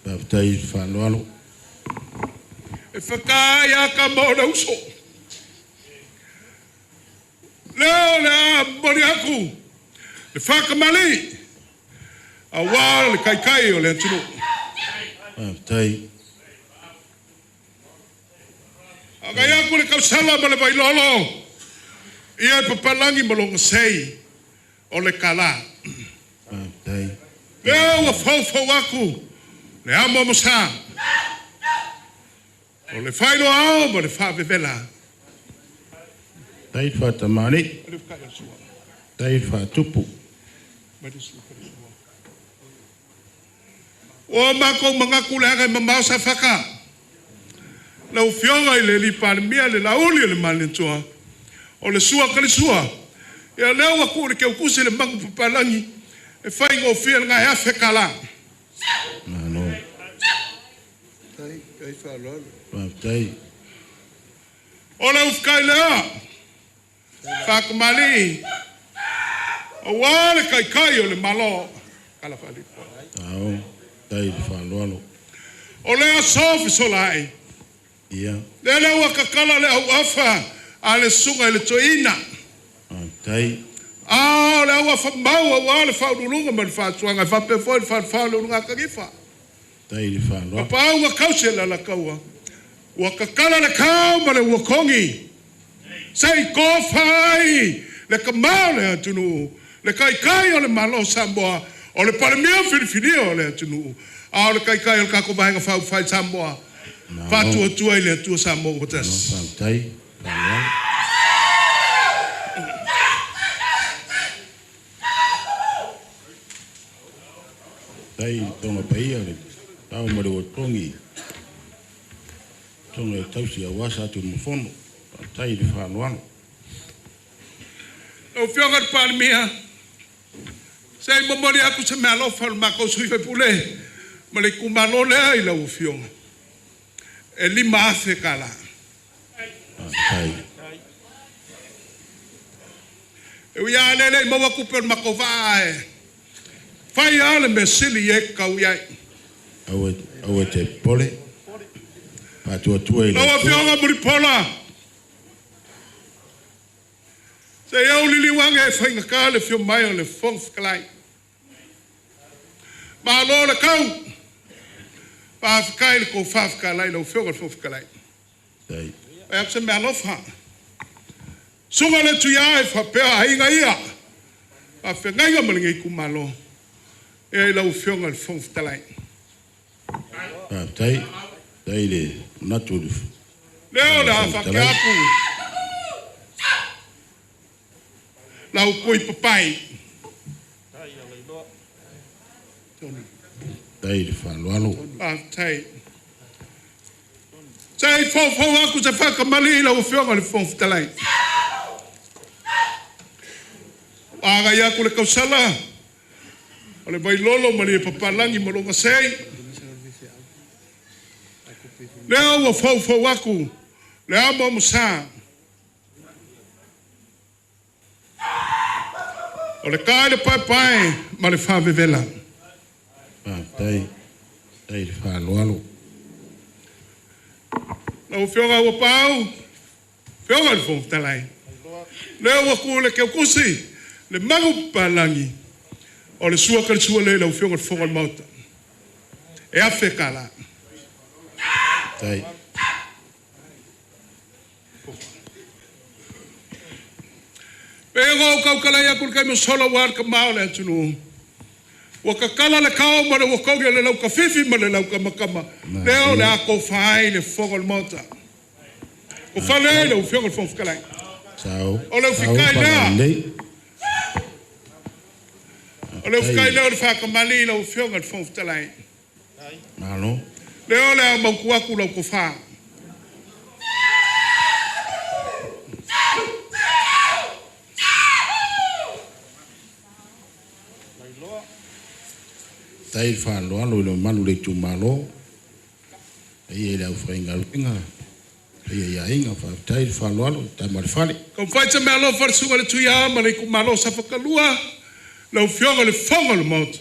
Faafetai i le faaaloalo. E whakaai aka mo le uso. Lea o le a momoli atu le faakamali aua le taitai o le atunuu. Faafetai. Agai atu le tausala ma le vailolo, ia e papalagi ma lona sei o le tala. Faafetai. Lea ua faufau atu le amo amosa o le failoa ao ma le faavevela. Tai le faatamani, tai le faatupu. Ua matou manatu leaga e mamao Safata. Lau Afioga i le alii Palemia, le Lauli o le Malietoa, o le sua talisua, ia lea ua tuu i le teutusi le magu papalagi e faigofie lena e $1,000. Malo. Faafetai. O le ufukai lea, faakamali'i, aua le taitai o le Malo. Kala faaliko. Ao, tai le faaaloalo. O le aso fesolai, Ia. lea lea ua kakala le auafa a le susuga i le toeaina. Faafetai. A o le auafa mau aua le faauluuluga ma le faatuaga e faapea foi le falefa o le uluga kanifa. Tai le faaaloalo. Papaau kausi le alakaua. Ua kakala le kao ma le uakogi. Se i tofa ai le kamao le atunuu, le kaikai o le Malo o Samoa, o le Palemia filifilia o le atunuu, a o le kaikai o le tatou Vaega Faaupufai Samoa, faatuatua i le Atua Samoa ua tasi. Faafetai. Faaaloalo. Tai le tonga paia le tau ma le uatogi. Tonga e tausi aua sa Tunumafono. Faafetai le faaaloalo. Lau Afioga i le Palemia, se i momoli atu se meaalofa o le matou sui usufono ma le itumalo lea i lau Afioga. E $5,000. Faafetai. E ui lava lea le i maua tupe o le matou vaa ae fai lava le mea sili e tatau i ai. Aua aua te popole. Faatuatua i le Lau Atua. Afioga Mulipola, se i au liliuage e faigata le afio mai o le Fofoga Fetalai. Malo le kau, faafetai le tofa fetalai lau Afioga i le Fofoga Fetalai. Tai. Fai atu se meaalofa. Susuga le Tuia e faapea aiga ia, faafeagaiga ma lenei itumalo, e i lau Afioga i le Fofoga Fetalai. Faafetai. Tai le manatu i le Lea o le a Fofoga faapea Fetalai. atu lau pui papai. Tai le faaaloalo. Faafetai. Se i faufau atu se faakamali i lau Afioga i le Fofoga Fetalai. Ua agai atu le tausala o le Vailolo ma le Papalagi ma lona sei. Lea ua faufau atu le amo amosa. O le kai le paepae ma le faavevela. Faafetai. Tai le faaaloalo. Lau Afioga ua pau, Afioga i le Fofoga Fetalai. Lea ua tu le keukusi, le magu palangi, o le sua ka sua le lau fionga fonga mauta. E afe kala. Tai. Pe go kau kala ia kul kai mo solo war ka mao le atunu. Ua kakala le kao ma le ua kaugi le lau ka fifi ma le lau ka makama. Leo le ako fai le fonga le mauta. Ko fale le ufionga le fonga fukalai. Sao. O le ufikai lea. O le ufikai lea o le whakamali le ufionga le fonga fukalai. Malo. Leo le a mauku aku lau kofā. Tai whaaloalo i le malu le itumalo. Ai e le au whainga. Ai e ia inga whaaftai le whaaloalo. Tai ma le fale. Ka whai te mea alofa le sunga le tuia ma le ikumalo sa whakalua. Le ufionga le fonga le mauta.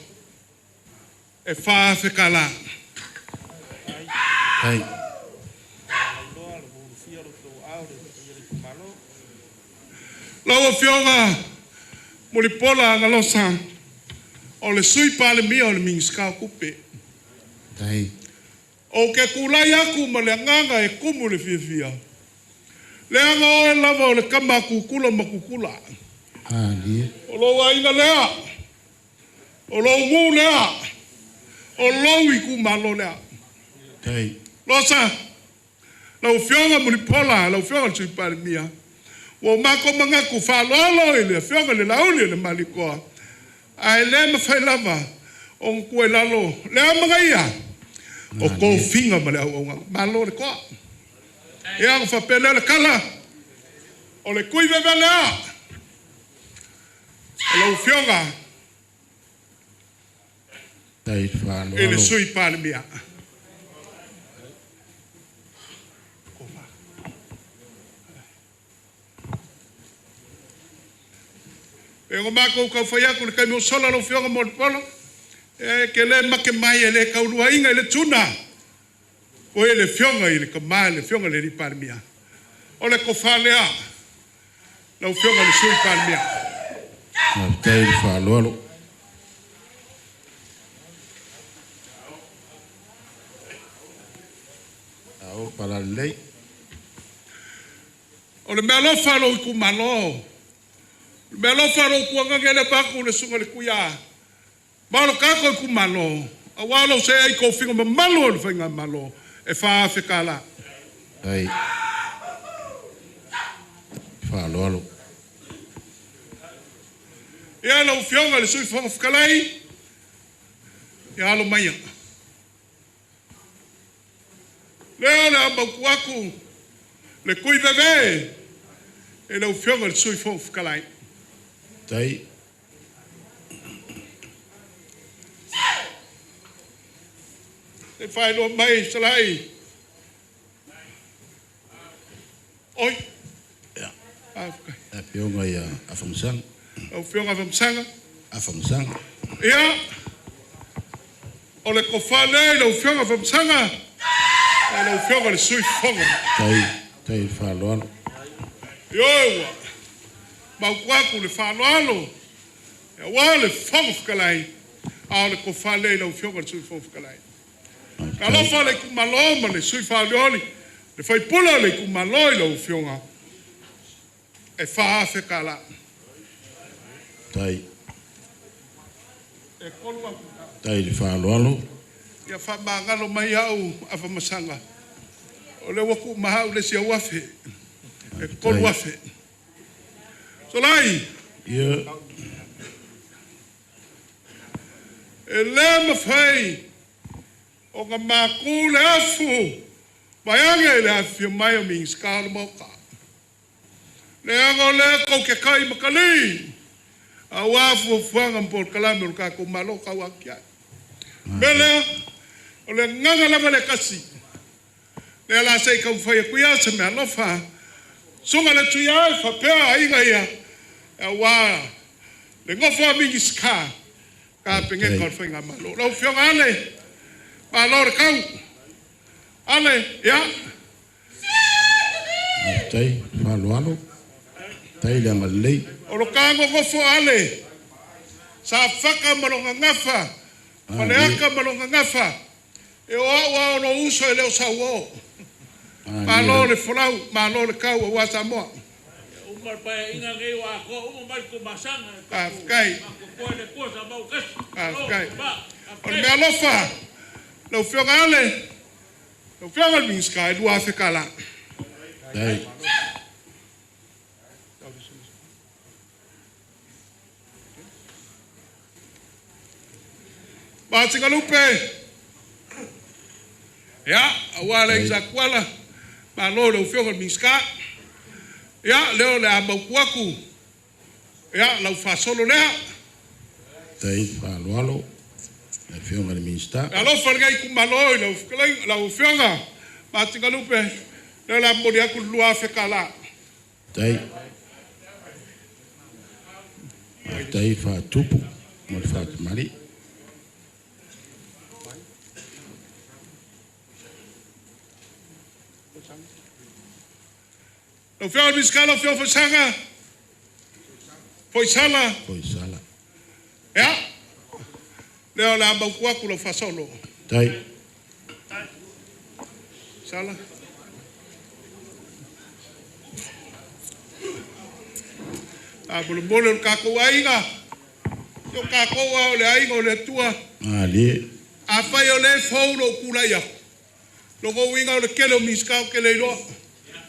E whaafe ka la. Tai. Lau afioga Mulipola Agalosa o le sui palemia o le Minisita o Tupe. Tai. O ke kulai aku ma le agaga e kumu le fiafia. Leaga oe lava o le kama a kukula ma kukula. Alie. O lou aiga lea. O lou mu lea. O lou itumalo lea. Tai. Losa, lau afioga Mulipola, lau afioga le sui palemia. Ua mako mangaku whaaloalo i le afioga le lauli le malikoa. Ae le mawhai lava o ngkue lalo. Le amaga ia. O kōfinga ma le au aunga. Malo le koa. Ia ang whapele le kala. O le kui veve lea. O lau afioga Tai whaaloalo. i le sui palemia. E ngo mako kau whai aku le kai mo sola lau fionga mo le polo. E ke le make mai e le kaulua inga i le tuna. O e le fionga i le kama le fionga le palemia. O le kofa lea. Lau fionga le sui palemia. Tai le whaaloalo. Ao palalei. O le mea alofa lo itumalo. Le mea alofa lo kuangage le paku le sunga le kuia. Ma lo kako itumalo. Aua lo se ai kofinga mamalu o le whainga malo. E whaafe ka la. Tai. Whaaloalo. Ia lau fionga le sui whanga whakalai. Ia alo maia. Lea le a mauku aku. Le kui veve. E lau fionga le sui whanga whakalai. Tai. Te whaeloa mai salai. Oi. Ia. Ah, whakai. A fionga ia Afamsanga. Lau fionga Afamsanga. Afamsanga. Ia. O le kofa lea i lau fionga Afamsanga. E lau fionga le sui whanga. Tai. Tai le whaaloalo. Ioe ua. Mauku aku le whaaloalo. E ua le whanga whakalai. A o le kofa lea i lau fionga le sui whanga whakalai. Ka alofa le itumalo ma le sui whaolioli. Le whaipula le itumalo i lau fionga. E whaafe ka la. Tai. E kolu aku. Tai le whaaloalo. Ia whamangalo mai au awhamasanga. O le waku mahau le si au afe. E kolu afe. Solai. Ia. E le mawhai. O ngā māku le afu. Mai ange le awhia mai o mingi o le mauka. Le anga o le kau ke kai makali. A wafu fuanga mpol kalame o le kako malo kau aki ai. Me lea, o le nganga lava le kasi. Le ala sei kau whai kuia se mea alofa. Sunga le tuia ai whapea ainga ia. E wā, le ngofo a mingi ska. Ka penge kau whai ngā malo. Lau fionga ale, malo le kau. Ale, ia. Tai, whaaloalo. Tai le agalelei. O lo kagogofo ale, Safaka ma lo gagafa, Faleaka ma lo gagafa, e o au a o lo uso e leo sauo. Malo le folau, malo le kau a Samoa. Afkai. Afkai. O le mea alofa, lau Afioga Ale, lau Afioga le Minisita, e 2,000 tala. Tai. Matingalupe. Ia, aua le Isakuala, malo lau Afioga le Minisita. Ia, leo le a mautu atu. Ia, lau faasolo lea. Tai faaaloalo le Afioga i le Minisita. Alofa lenei itumalo i lau Afioga Matingalupe, leo le a momoli atu le 2,000 tala. Tai. Tai faatupu ma le faatamali. Lau Afioga i le Minisita, lau Afioga Foisanga, Foisala. Foisala. Ia, lea o le a mautu atu lau faasolo. Tai. Sala. A molemole o le kākou aiga, o kākou a o le aiga o le Atua. Alie. A fai o le fou lou tulai aku. Logo uiga o le kele o Minisita o kele iloa.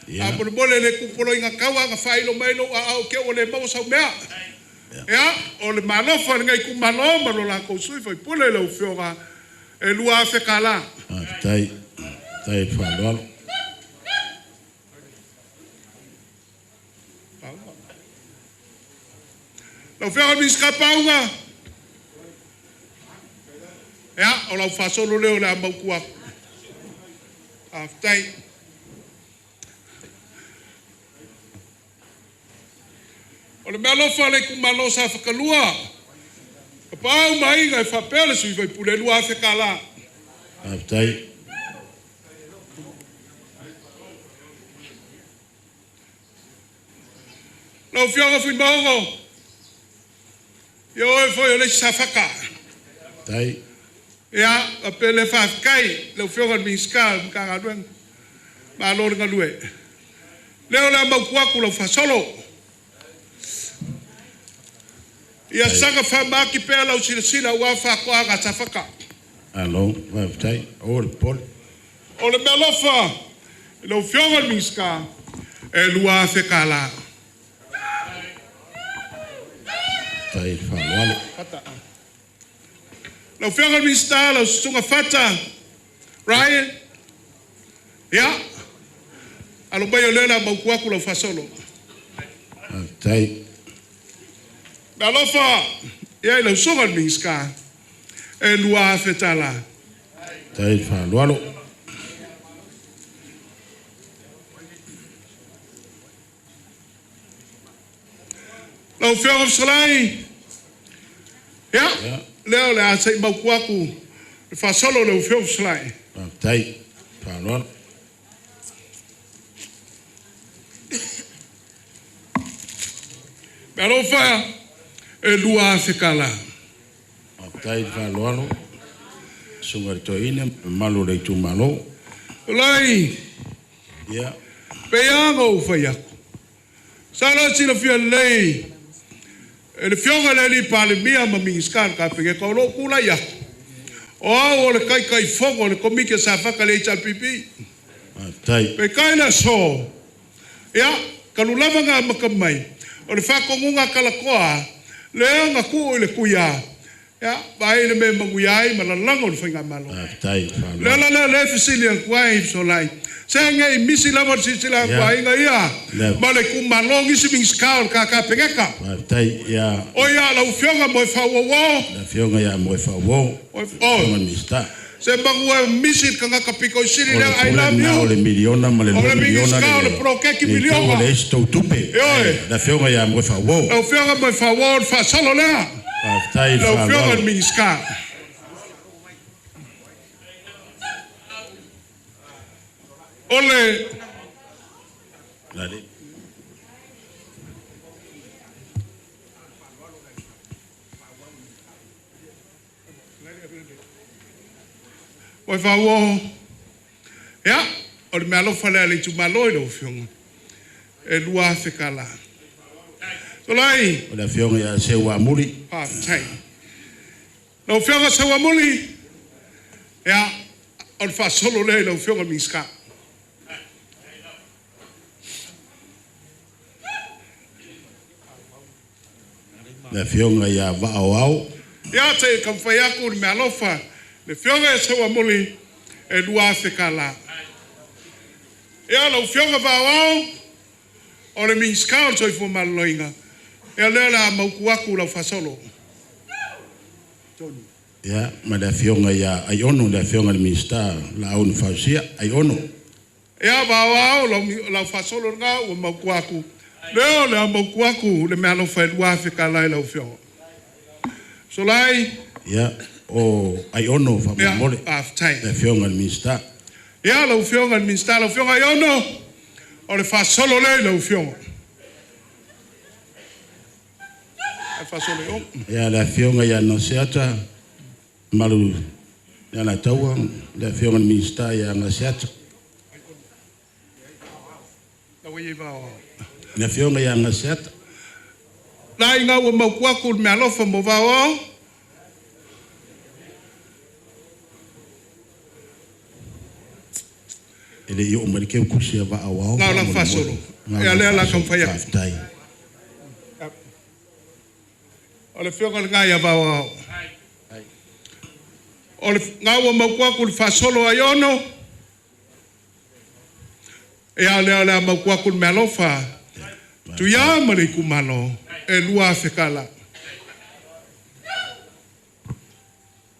A molemole le kupoloiga kaua ga failo mai lou aao ke o le maua sau mea. Ia, o le malofa lenei itumalo ma lo lakou sui faipule lau Afioga e 2,000 tala. Tai. Tai faaaloalo. Lau Afioga Minisita Pauga, ia, o lau faasolo lea o le a mautu atu. Faafetai. O le mea alofa le itumalo sa whakalua. Ka pau mainga e whapea le sui faipule 2,000 tala. Faafetai. Lau Afioga Fuimaogo, ia oe foi o le isi Safaka. Tai. Ia, a pele faafetai lau Afioga i le Minisita o le Matagaluega. Malo le galue. Lea o le a mautu atu lau faasolo. Ia saga faamaaki pea lau silasila ua faatoaga a Safaka. Alo, faafetai. O le pole. O le mea alofa i lau Afioga i le Minisita, e 2,000 tala. Tai faaaloalo. Lau Afioga i le Minisita, lau Susuga Fata, Ryan, ia, alo mai o lea o le a mautu atu lau faasolo. Faafetai. Me alofa, ia i lau Susuga i le Minisita, e 2,000 tala. Tai faaaloalo. Lau Afioga Fesolai, ia, lea o le a sei mautu atu le faasolo lau Afioga Fesolai. Faafetai. Faaaloalo. Me alofa, e 2,000 tala. Faafetai le faaaloalo. Susuga i le Toeaina, mamalu o le itumalo. Olai. Ia. Peiaga ou fai atu. Sa la silafia lelei e le Afioga i le alii Palemia ma Minisita o le Kapeneta o lou tulai atu. O au o le Taitaifono o le Komiti a Safaka le HRPP. Faafetai. Peitai le aso, ia, talu lava na amata mai, o le faatonuga talakoa, lea na tuu i le tuia, ia, vaai le mea e manuia ai ma lalago o le faigamalo. Faafetai, faaaloalo. Lea la lea lea fesili atu ai, Fesolai. Se ngei misi lava le silasila atu aiga ia, ma le itumalo nisi Minisita o le Kapeneta. Faafetai, ia. O ia, lau Afioga Moefaauouo. Le Afioga ia Moefaauouo. O, Afioga Minisita. Se mangu e misi le kangaka piko i sili O le lea, I pule love na you. o le miliona ma le O le lua miliona Minisita o le le poloketi le miliona. tau o le isi tou tupe. E oe. Le Afioga ia Moefaauouo. Lau Afioga Moefaauouo, le faasolo lea. Faafetai, Lau Afioga faaaloalo. i le Minisita. O le Lale. Oi fauo. Ia, o le mealofa lea a le itumalo i lau Afioga. E 2,000 tala. Solai. O le Afioga ia Seuamuli. Faafetai. Lau Afioga Seuamuli, ia, o le faasolo lea i lau Afioga i le Minisita. Le Afioga ia Vaaoao. Ia, te taumafai atu le mealofa, le Afioga ia Seuamuli, e 2,000 tala. Ia, lau Afioga Vaaoao, o le Minisita o le Soifua Maloloina, ia lea o le a mautu atu lau faasolo. Ia, ma le Afioga ia Aiono, le Afioga i le Minisita Laau na Fausia, Aiono. Ia, Vaaoao, lau faasolo lena ua mautu atu. Lea o le a mautu atu le mealofa e 2,000 tala i lau Afioga. Solai. Ia, o Aiono faamolemole. Ia, faafetai. Le Afioga i le Minisita. Ia, lau Afioga i le Minisita, lau Afioga Aiono, o le faasolo lea i lau Afioga. Faasolo i o. Ia, le Afioga ia Gaseata, malu le Alataua, le Afioga i le Minisita ia Gaseata. Le Afioga ia Gaseata. La inga ua mautu atu le mealofa mo Vaaoao. E le i oo mai le keukusi a Vaaoao. Ngā o lau faasolo. Ia lea la taumafai atu. Faafetai. O le Afioga lena ia Vaaoao. O le ngā ua mautu atu le faasolo Aiono. Ia lea o le a mautu atu le mealofa. Tuia ma le itumalo e 2,000 tala.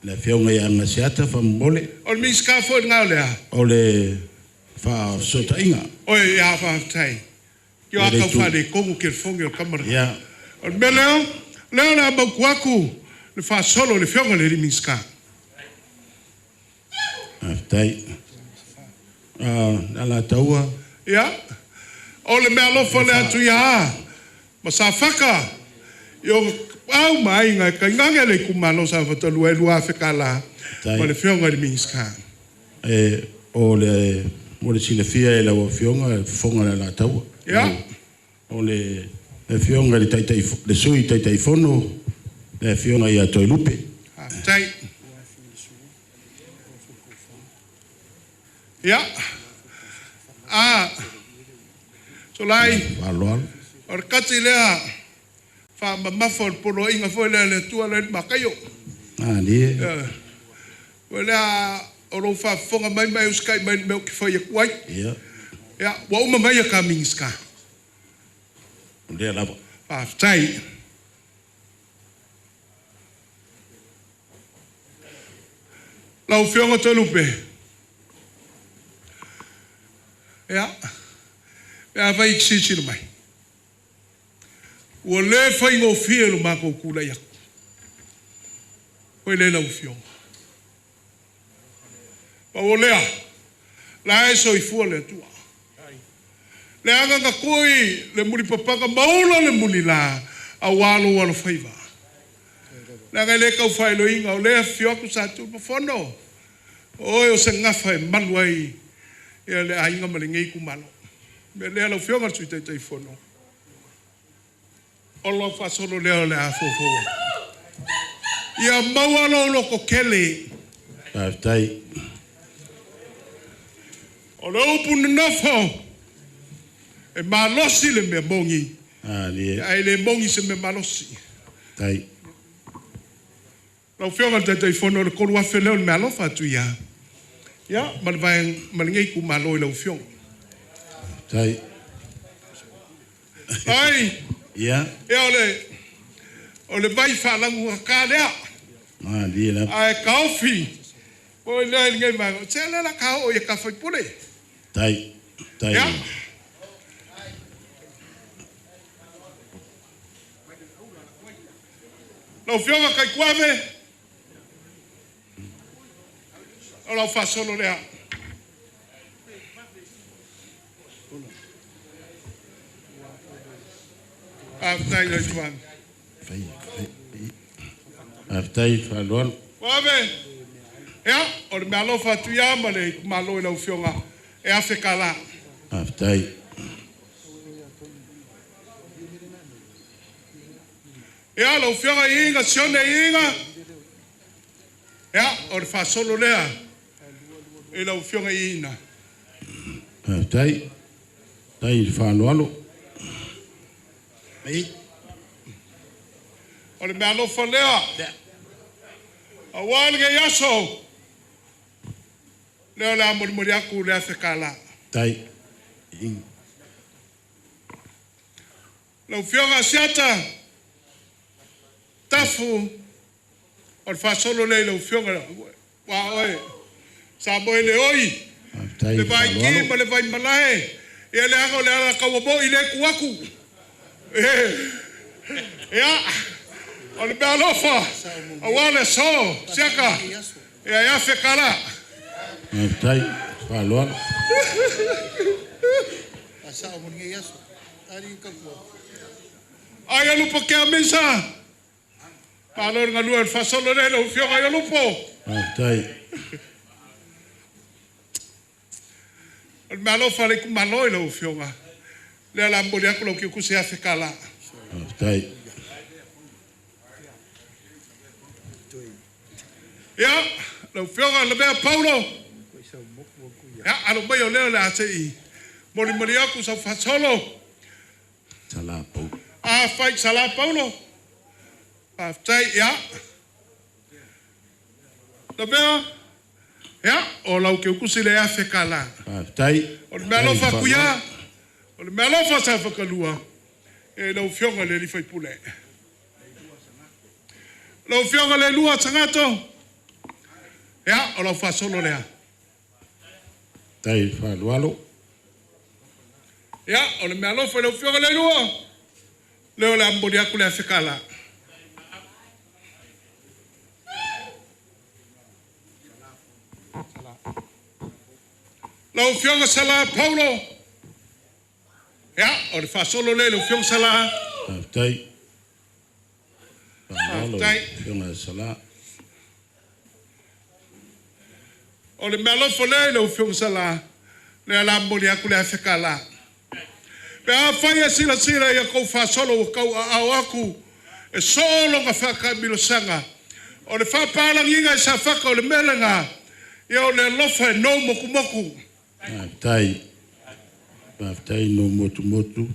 Le Afioga ia Gaseata faamolemole. O le Minisita foi lena o lea. O le faafesootaiga. Oi, ia faafetai. Ki o akau faaletonu telefoni o le tama lena. Ia. O le mea lea, lea o le a mautu atu le faasolo i le Afioga i le Minisita. Faafetai. Le Alataua. Ia, o le mealofa lea atu ia ma Safata, i o au ma aiga e tainane le itumalo Safata 2 e 2,000 tala ma le Afioga i le Minisita. E, o le mo le silafia e lau Afioga, e fofoga le Alataua. Ia. O le Afioga i le Taitai, le Sui Taitaifono, le Afioga ia Toelupe. Faafetai. Ia. A. Solai. Faaaloalo. O le kati lea faamamafa o le poloaiga foi lea le Atua lea i le Mataio. Malie. O lea o lou faafofoga mai ma e usitai mai le mea ou te fai atu ai. Ia. Ia, ua uma mai a ka Minisita. O lea lava. Faafetai. Lau Afioga Toelupe. Ia, pe a fai i te silasila mai. Ua le faigofie lo matou tulai atu. Foi lea lau Afioga. Pau o lea, la e soifua le Atua. Le aga na tui le mulipapaga maula le mulila, auā lou alofaiva. Leaga e le tau faailoina, o lea afifio atu sa tu ma fono. O oe o se gafa e malu ai ia le aiga ma lenei itumalo. O le mea lea lau Afioga i le Sui Taitaifono, o lau faasolo lea o le a foufou atu. Ia maua lou lototele. Faafetai. O le upu nonofo, e malosi le mea moni, ae le moni se mea malosi. Tai. Lau Afioga i le Taitaifono, o le 3,000 lea o le mealofa atu ia. Ia, ma le vaega, ma lenei itumalo i lau Afioga. Tai. Ai. Ia. Ia, o le vai faalagugata lea. Malie lava. Ae taofi. Oi lea i lenei vaega. Se lea la ka oo ia ka faipule. Tai. Tai. Ia. Lau Afioga Kaikuave, o lau faasolo lea. Faafetai Kaikuave. Faafetai faaaloalo. Vave. Ia, o le mealofa atu ia ma le itumalo i lau Afioga e $1,000. Faafetai. Ia, lau Afioga i Iga, Sione Iga. Ia, o le faasolo lea i lau Afioga i Ina. Faafetai. Tai i le faaaloalo. O le mealofa lea. Aua lenei aso. Lea o le a molimoli atu le $1,000. Tai. Lau Afioga Asiata, Tafu, o le faasolo lea i lau Afioga, ua oe, sa moe le oi, le vaiki ma le vaimalae, ia leaga o le alataua moi le tu atu. Ia, o le mealofa, aua le aso, Siaka, ia e $1,000. Faafetai, faaaloalo. Ai alupo ke amisa. Malo le galua le faasolo lea i lau Afioga i Alupo. Faafetai. O le mealofa le itumalo i lau Afioga. Lea la momoli atu lau kiukusi $1,000. Faafetai. Ia, lau Afioga Lavea Paulo. Ia, alo mai o lea o le a se i molimoli atu sau faasolo. Sala Paulo. A fai Sala Paulo. Faafetai, ia. Lavea, ia, o lau kiukusi le $1,000. Faafetai. O le mealofa atu ia, o le mealofa sa whakalua, e lau Afioga le alii faipule. Lau Afioga le lua sangato, ia, o lau faasolo lea. Tai faaaloalo. Ia, o le mealofa i lau Afioga le lua, lea o le a momoli atu le $1,000. Lau Afioga Sala Paulo, ia, o le faasolo lea i lau Afioga Sala. Faafetai. Faafetai. Afioga Sala. O le mealofa lea i lau Afioga Sala, lea la momoli atu le $1,000. Pe a fai e silasila ia kou faasolo ua tau aao atu, e soo loga faataamilosaga. O le faapalagiga i Safata o le mea lena, ia o le alofa e nou motumotu. Faafetai. Faafetai no motumotu.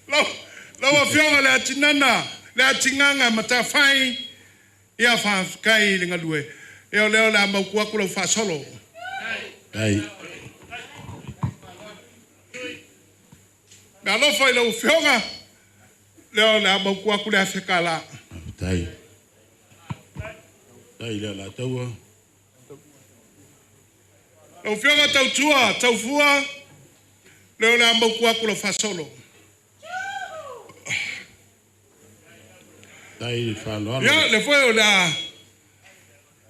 Lau Afioga le atinana, le atingaga matafai, ia faafetai i le galue. Ia o lea o le a mautu atu lau faasolo. Tai. Me alofa i lau Afioga, lea o le a mautu atu le $1,000. Faafetai. Tai le Alataua. Lau Afioga Tautua, Taufua, lea o le a mautu atu lau faasolo. Tai le faaaloalo. Ia, le foi o le a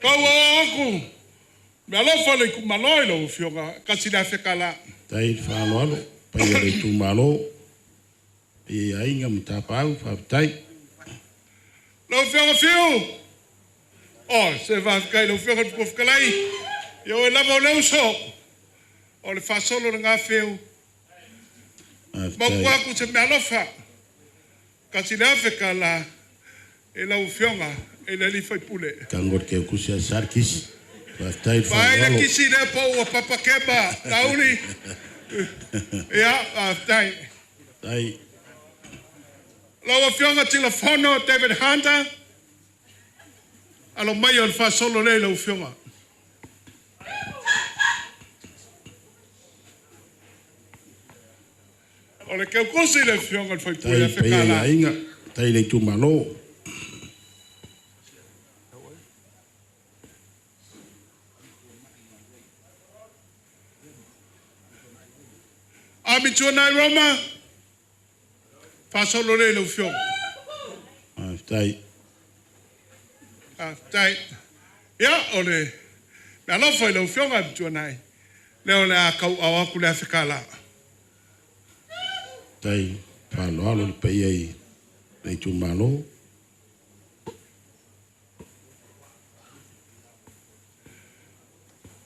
kau o aku, me alofa le itumalo i lau Afioga, kasi le $1,000. Tai le faaaloalo. Paia le itumalo. Paia aiga ma tapau, faafetai. Lau Afioga Fiu, o, se faafetai lau Afioga i le Fofoga Fetalai, ia oe lava o le uso, o le faasolo le gafeu. Mautu atu se mealofa, kasi le $1,000 i lau Afioga i le alii faipule. Tango le keukusi a Sarkis. Faafetai le Vai le faaaloalo. kisi lea po ua papakema, Lauli. Ia, faafetai. Tai. Lau Afioga Tilafono David Hunter, alo mai o le faasolo lea i lau Afioga. O le keukusi le Afioga le faipule Tai paia i $1,000. aiga. Tai le itumalo. Ami tuanai Roma, faasolo lea i lau Afioga. Faafetai. Faafetai. Ia, o le alofa i lau Afioga Ami tuanai, lea o le a kau au atu le $1,000. Tai faaaloalo le paia i le itumalo.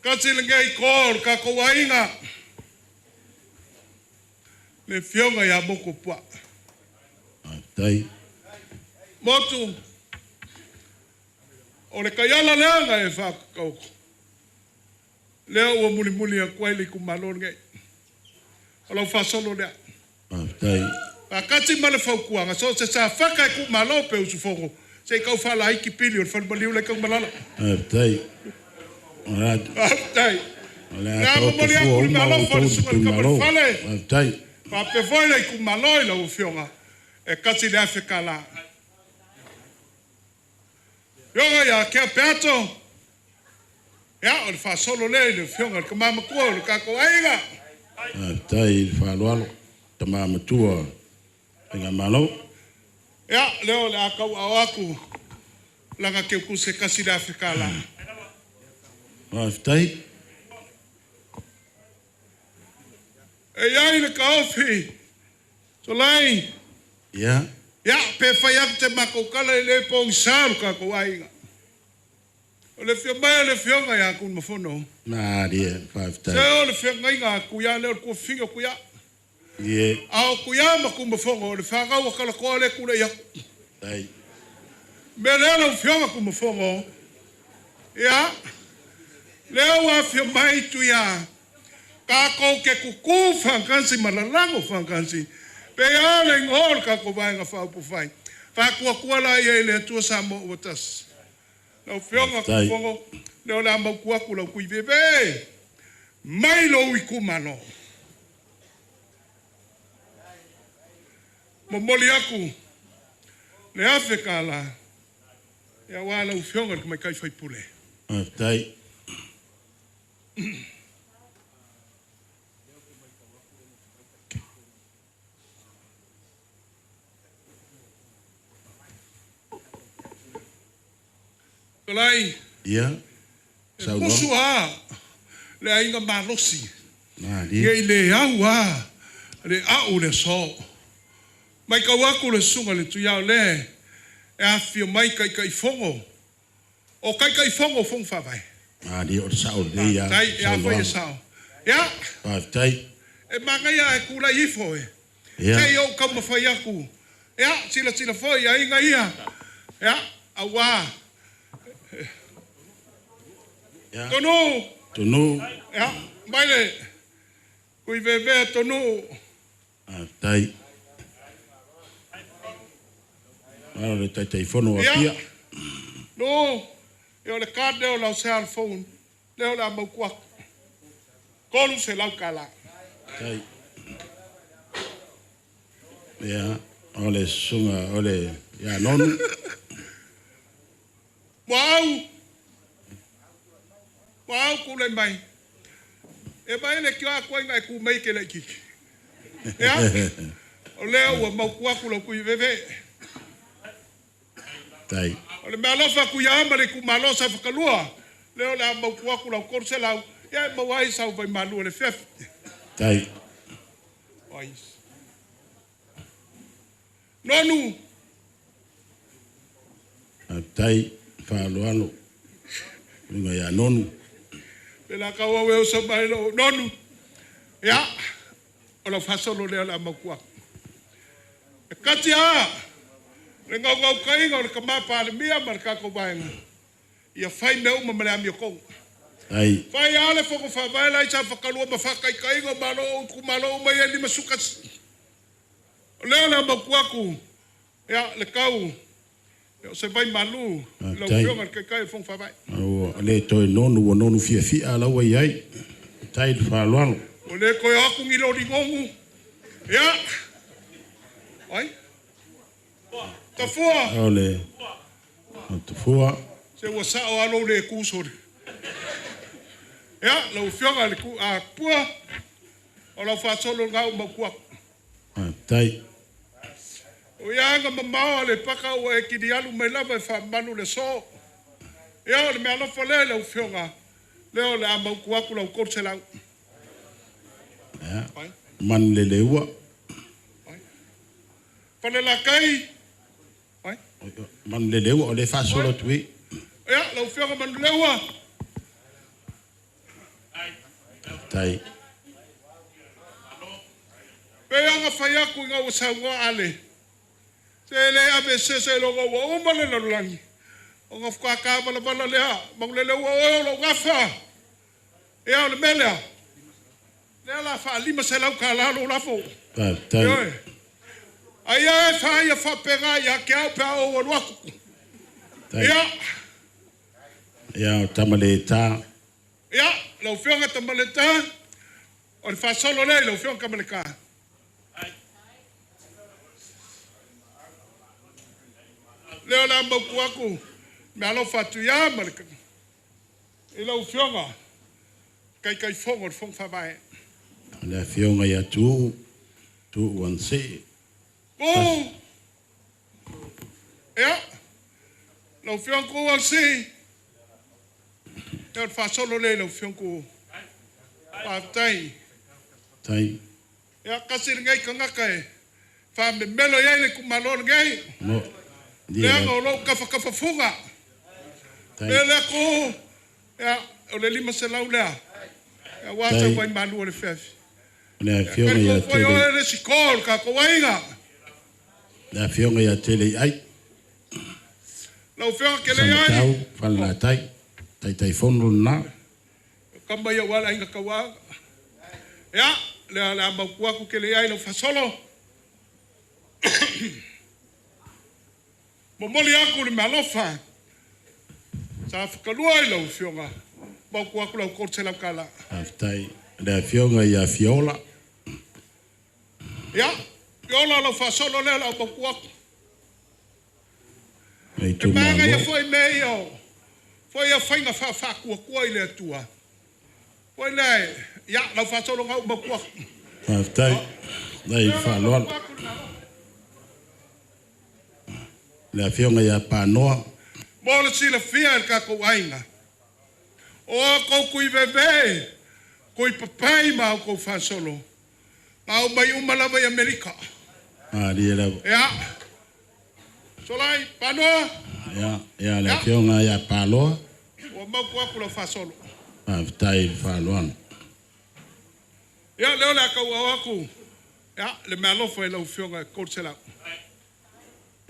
Kasi lenei ko o le tatou aiga. Le afioga ia Motu Puaa. Faafetai. Motu, o le taiala lea na e faatataoto. Lea ua mulimuli atu ai le itumalo lenei. O lau faasolo lea. Faafetai. Faatasi ma le fautuaga, so o se safata e tuumalo pe usufono, se i tau faalaiti pili o le falemaliu lai Tanumalala. Faafetai. Faafetai. O le a Le a taoto momoli fua atu le uma meaalofa a outou le i susuga i le itumalo. Tama i le Fale. Faafetai. Faapea foi le itumalo i lau Afioga, e $1,000. Afioga ia Tea Peato, ia, o le faasolo lea i le Afioga i le Tama Matua o le tatou aiga. Faafetai i le faaaloalo, tama matua o Faigamalo. Ia, lea o le a tauaao atu laga tiukuse $1,000. Faafetai. E i ai le taofi, Solai. Ia. Ia, pe fai atu te matou tala e le pogisa lo tatou aiga. O le afio mai o le afioga ia Tunumafono. Malie, faafetai. Se o le feagaiga a Tuia lea o le tuafafine o Tuia. Ie. A o Tuia ma Tunumafono o le fanau a Kalakoa lea e tulai atu. Tai. Mea lea lau afioga Tunumafono, ia, lea ua afio mai Tuia, tatou te kuku faatasi ma lalago faatasi, pe a le igoa o le tatou Vaega Faaupufai. Faatuatua laia i le Atua Samoa ua tasi. Lau Afioga Faafetai. Tunumafono, lea o le a mautu atu lau tuiveve mai lou itumalo. Momoli atu le $1,000 aua lau Afioga i le Tamaitai Faipule. Faafetai. Solai. Ia. E Saunoaga. pusu a le aiga malosi. Malie. Ia i le au a le au le aso. Mai kau atu le susuga le Tuiao le e afifio mai kaikaifono. O kaikaifono o fono faavae. Malie o le sao lelei a. Faafetai, e a foi e Saunoaga. sao. Ia. Faafetai. E manaia e tulai ifo e. Ia. Sei ou taumafai atu. Ia, silasila foi aiga ia. Ia, auā. Ia. Tonu. Tonu. Ia, mai le kuivevea tonu. Faafetai. Malo le Taitaifono o Ia. Apia. No, ia o le card lea o lau cell phone, lea o le a mautu atu. $300. Tai. Ia, o le susuga o le ia Nonu. Muaau. Muaau kulai mai. E mai le kia atu ai ngai ku mai ke lai kiki. Ia, o lea ua mautu atu lau kuiveve. Tai. O le mea alofa ku ia ama le itumalo sa whakalua. Lea o le a mautu atu lau 300. Ia e maua ai sau vai malu o le fefi. Tai. Ai. Nonu. Tai, faaaloalo. Luga ia Nonu. Pe la kau au e osa mai lo nonu. Ia, o lau faasolo lea o le a mautu atu. E kati a, le gaugaukainga o le kama palemia ma le tatou vaega. Ia fai mea uma ma le amiokonga. Tai. Fai a le fono faavae lai sa whakalua ma whakaikainga o malo o itumalo uma ia 51. O lea o le a mautu atu, ia, le kau, ia, o se vai malu, lau Faafetai. afioga i le Taitai o le Fono Faavae. Ua le toe nonu ua nonu fiafia laua i ai. Tai le faaaloalo. O le koe aku ni lori ngongu. Ia. Ai. Tafua. O le o tafua. Se ua sao alo le kusori. Ia, lau afioga i le ku, a pua. O lau faasolo ngau mau kuaku. Faafetai. O ia anga mamao le paka ua e kini alu mai lava e faamamalu le so. Ia, o le mea alofa lea i lau afioga. Lea o le a mautu atu lau 300. Ia. Manu le leua. Falelakai. Ai. Manu le leua o le faasolo atu i. Ia, lau afioga Manuleua. Faafetai. Pe anga fai aku i ngau sauga ale. Se le ave se logo ua uma le lalolagi. O ngā whakaka wala wala lea. Mangulele ua oe o lau gafa. Ea o le mea lea. Lea la wha lima se lau ka lalo lafo. Faafetai. Ai e wha ia whapenga ia ke au pea o waluaku. Ia. Ia o tamaleta. Ia, lau fionga tamaleta. O le whasolo lea i lau fionga tamaleka. Leo la mauku aku. Me alofa atu ia ma le i lau fionga. Kai kai fongo le fongo whavae. O le afioga ia Tuuu, Tuuu Anse. Ku! Ia, lau fionga ku Anse. Ia o le whasolo le lau fionga ku. Whafetai. Tai. Ia, kasi le ngai kangaka e. Wha me melo iai le kumalo le ngai. Mo. Lea o lou kafa kafa fuga. Le lea ku. Ia, o le lima se lau lea. Ia, wā tau vai malu o le feafi. O le afioga ia Tele. Tele. O le sikol ka kowaiga. Le afioga ia Tele i ai. Lau fionga ke le ai. Samatau, Falelatai, Taitaifono lena. Kamba ia wala inga kawa. Ia, lea le amau aku ke le ai lau fasolo. Momoli aku le malofa. Sa whakalua i lau fionga. Mau aku lau kote lau kala. Faafetai. Le afioga ia Fiola. Ia, Fiola lau fasolo lea lau mau aku. Le E maanga ia itumalo. foi me ia o. Foi ia whainga wha kua i le atua. Foi le, ia, lau fasolo ngau mau aku. Faafetai. Lai faaaloalo. Le afioga ia Panoa. Mo le silafia e le kākou aiga. O kou kui veve, kui papai ma o kou fasolo. Ngau mai uma lava i Amerika. Malie lava. Ia. Solai, Panoa. Ia, ia le afioga ia Paloa. Ua mau ku aku lau fasolo. Faafetai i le faaaloalo. Ia, leo le akau au aku. Ia, le mealofa i lau fionga e kol se lau.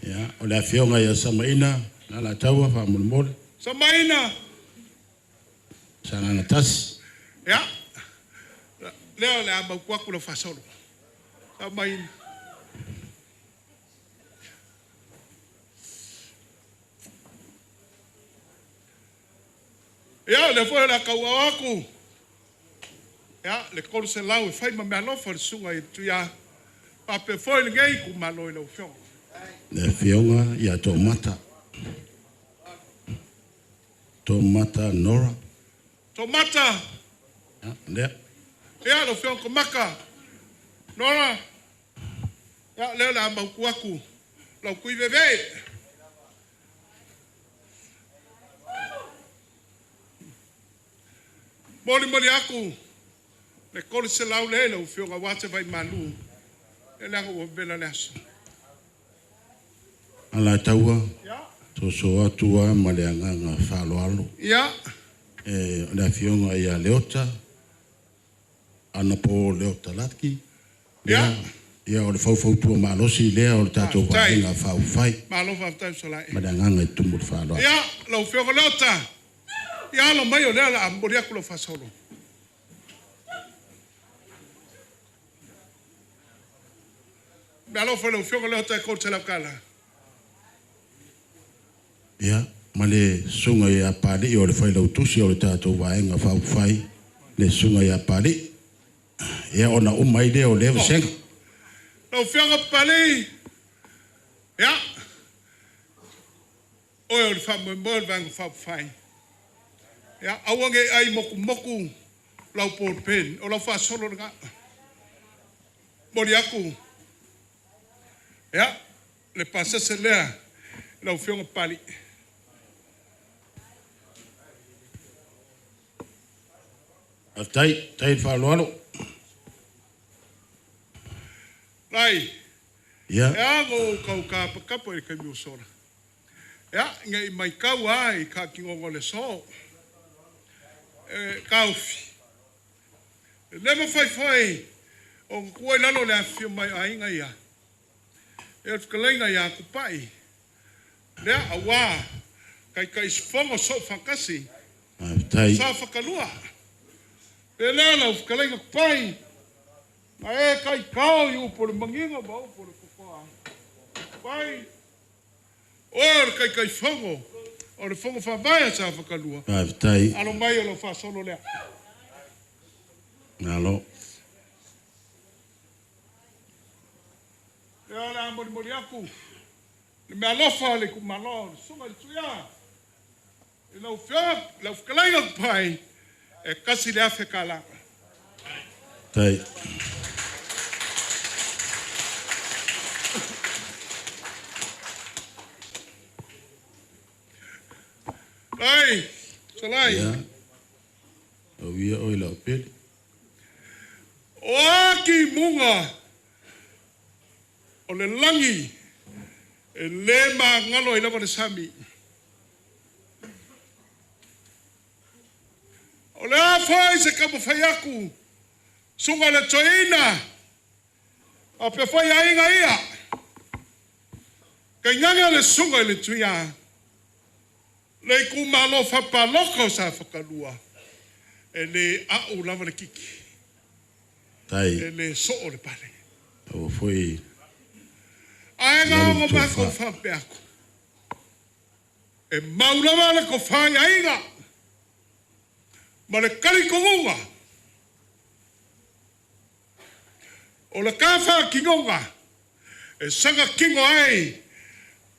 Ia, o le afioga ia Samaina, na la taua faamolemole. Samaina. Sagaga tasi. Ia. Leo le amau ku aku lau fasolo. Samaina. Ia, le foi le akau au aku. Ia, le kol se lau e whai ma mealofa le sunga i tuia. Pape foi le ngei ku malo i lau fionga. Le afioga ia Tomata. Tomata Nora. Tomata. Ia, lea. Ia, lau fionga komaka. Nora. Ia, leo le amau ku aku. Lau kui veve. Moli moli aku. Le koli se lau le lau fionga wate vai malu. E le anga ua vela le aso. Ala taua. Ia. Soso atu ma le agaga faaaloalo. Ia. E, o le afioga ia Leota. Anapo Leota Latki. Ia. Ia o le faufautua malosi lea o le tatou Faafetai. vaega faaufai. Malo faafetai solai. Ma le agaga e tumu le faaaloalo. Ia, lau fionga Leota. Ia, alo mai o lea la amori aku lau fasolo. Me alofa lau fionga Leota e kol te lau kala. Ia, ma le suga ia Pali'i o le failautusi o le tatou vaega faaufai, le suga ia Pali'i. Ia ona uma ai lea o lea vasega. Lau fionga Pali. Ia. Oe o le whamoemoe le vaega faaufai. Ia, aua nge ai moku moku lau pōlpen, o lau whasolo nga. Mori aku. Ia, le pasese lea, lau fionga Pali. Faafetai, tai le faaaloalo. Lai. Ia. E ago kau ka pakapa i kai miusora. Ia, ngai mai kau ai ka ki ngongo le so. E, kaufi. E le mafai foi o tuua i lalo le afifio mai o aiga ia. E o le fetalaiga ia Tupai, lea auā Taitaifono Soofaatasi, Faafetai. Sa Fakalua. Pe lea lau fetalaiga Tupai, na e taitao i upu o le manino ma upu o le totoa. Tupai, oe o le Taitaifono o le Fono Faavae a Sa Fakalua. Faafetai. Alo mai o lau faasolo lea. Malo. Lea o le a molimoli atu le meaalofa a le itumalo, le susuga i le Tuia, i lau Afioga, lau fetalaiga Tupai, e $1,000. Tai. Ai, Salai. Ia. Au ia oi lau pele. O a timuga o le lagi e lē magalo ai lava le sami. O le a foi se taumafai atu, susuga i le toeaina, faapea foi aiga ia, tainane le susuga i le Tuia, le itumalo faapalota o Sa Fakalua, e le a'u lava le tiki, Tai. e lē soo le pale. Aua foi. Ae na Galu ona matou tofa. faapea atu, e mau lava le tofa i aiga, ma le talitonuga, o le ta faatinoga, e saga tino ai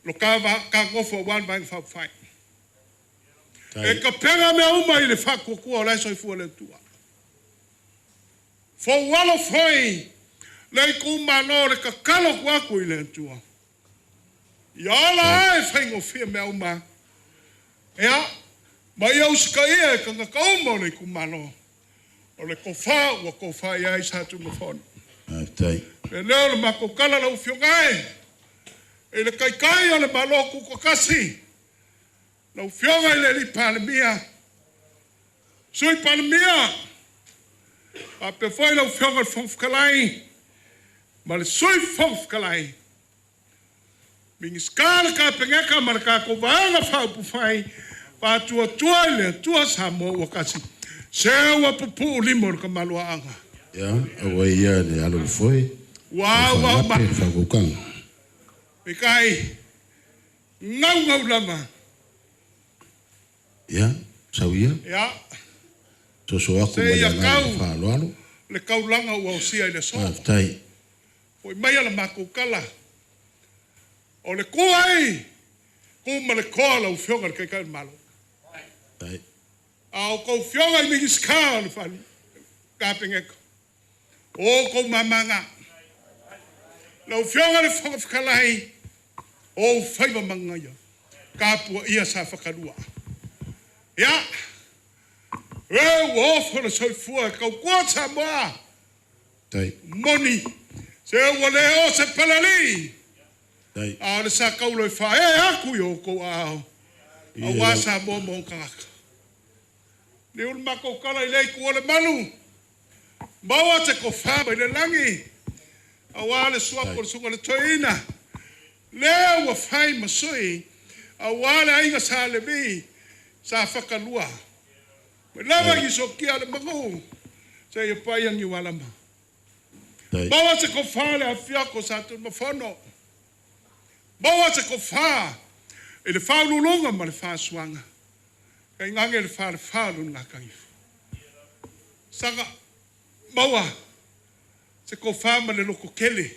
lo ta nofo auā le Vaega Faaupufai. E Tai. tapena mea uma i le faatuatua o la e soifua le Atua. Foualo foi le itumalo le tatalo atu atu i le Atua. Ia ola ai faigofie mea uma. Ia, ma ia usitaia e tagata uma o le itumalo. O le tofa ua tofa i ai Satunumafono. Faafetai. E lea o le matou tala lau Afioga e, i le Taitai o le Malo Tutoatasi, lau Afioga i le Alii Palemia, Sui Palemia, faapea foi lau Afioga i le Fofoga Fetalai ma le Sui Fofoga Fetalai, Minisita le Kapeneta ma le tatou Vaega Faaupufai, faatuatua i le Atua Samoa ua tasi, se ua pupuu lima o le tamaloaaga. Ia, aua ia le alo le foe. Ua au au ma. Faalape le faakaukaga. Peitai, gaugau lava. Ia, sau ia. Ia, Soso aku se ma le ia agaga kau faaaloalo. le kaulaga ua osia i le aso. Faafetai. Foi mai la matou tala. O le ku ai, ku ma le koa lau Afioga i le Taitai o le Malo. Tai. A o kou Afioga i Minisita o le fale, Kapeneta. O kou mamaga. Lau Afioga i le Fofoga Fetalai, o ou faiva magaia, tapuaia Sa Fakalua. Ia, e ua ofo le soifua e tautua Samoa. Tai. Moni, se ua le o se palalī, Tai. a o le sa taulo e faaee atu i o outou aao, Ia auā lau. Samoa ma ona tagata. Liu le matou tala i le itu o le malu, maua se tofa mai le lagi, auā le suafa o le susuga i le toeaina, lea ua fai ma sui, auā le aiga Sa Levi, Sa Fakalua. Mai lava i sokia le magu, seia paia Niualama. Tai. Maua se tofa le afiako Satunumafono. Maua se tofa i le faauluuluga ma le faasuaga. Tainane le falefa o lona gataifo. Saga maua se tofa ma le lototele.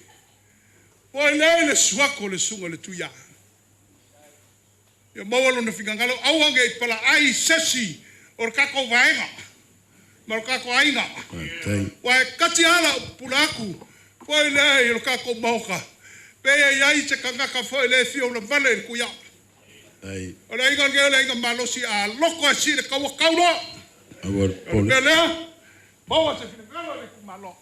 Ua lea le suafa o le susuga i le Tuia. Ia maua lona finagalo aua ne i palaai sesi o le tatou vaega ma le tatou aiga. Faafetai. Ua e kati ala o pupula atu foi lea i le tatou maoka. Pe e iai se tagata foi le fia ulavale i le kuia. Tai. O le aiga lenei o le aiga malosi a loko e si le kaua kauloa. Aua le O le pole. mea lea, maua se finagalo i le itumalo.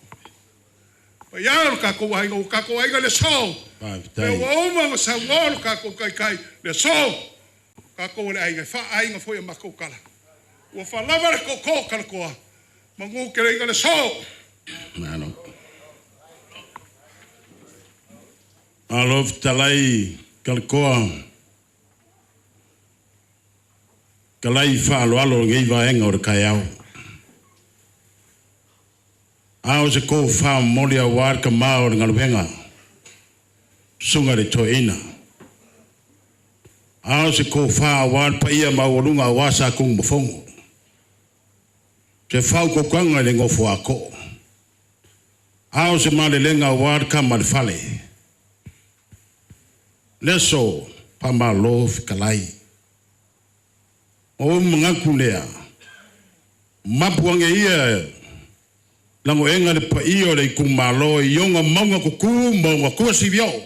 Paia o le tatou aiga, o tatou aiga le aso. Pe Faafetai. ua uma ma saunoa lo tatou taitai le aso. Tatou o le aiga, e faaaiga foi a matou tala. Ua faalava le koko kalakoa. Manu ke le so. Malo. Malo fetalai Kalikoa kalai faaaloalo o lenei vaega o le taeao. A o se tofa momoli auā le tamā o le galuega, susuga i le toeaina. A o se tofa auā le paia maualuga auā Sa Tunumafono. Se faautautaga i le nofo a too. A o se malelega auā le tama a le fale. Le aso, faamalo fetalai. Ona ou manatu lea, mapu ane ia lagoega le paia o le itumalo i ona mauga tutu ma ona tuasivioo.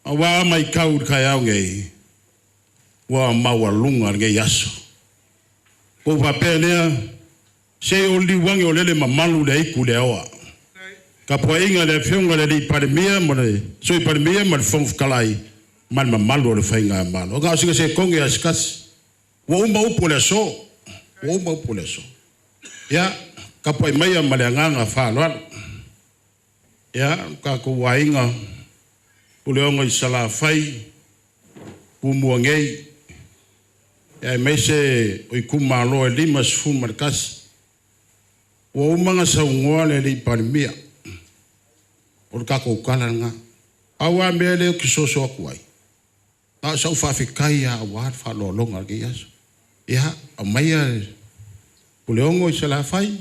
Aua a matau i le taeao nei, ua maualuga lenei aso. Ua ou faapea lea, se o le liuage o lele mamalu le aitu i le aoa. Tapuaiga a le Afioga i le Palemia ma le Sui Palemia ma le Fofoga Fetalai ma le mamalu o le Faigamalo. Na o sina sekone lava se tasi. Ua uma upu o le aso. Ua uma upu o le aso. Ia, tapuai maia ma le agaga faaaloalo. Ia, lo tatou aiga, Puleono i Salafai, Tumua nei, aemaise o itumalo e 51. Ua uma ona saunoa le alii Palemia, o le tatou tala lena. Pau lava le mea lea ou te soso atu ai, na o sau faafetai lava aua le faaaloaloga o lenei aso. Ia, aumaia le Puleono i Salafai,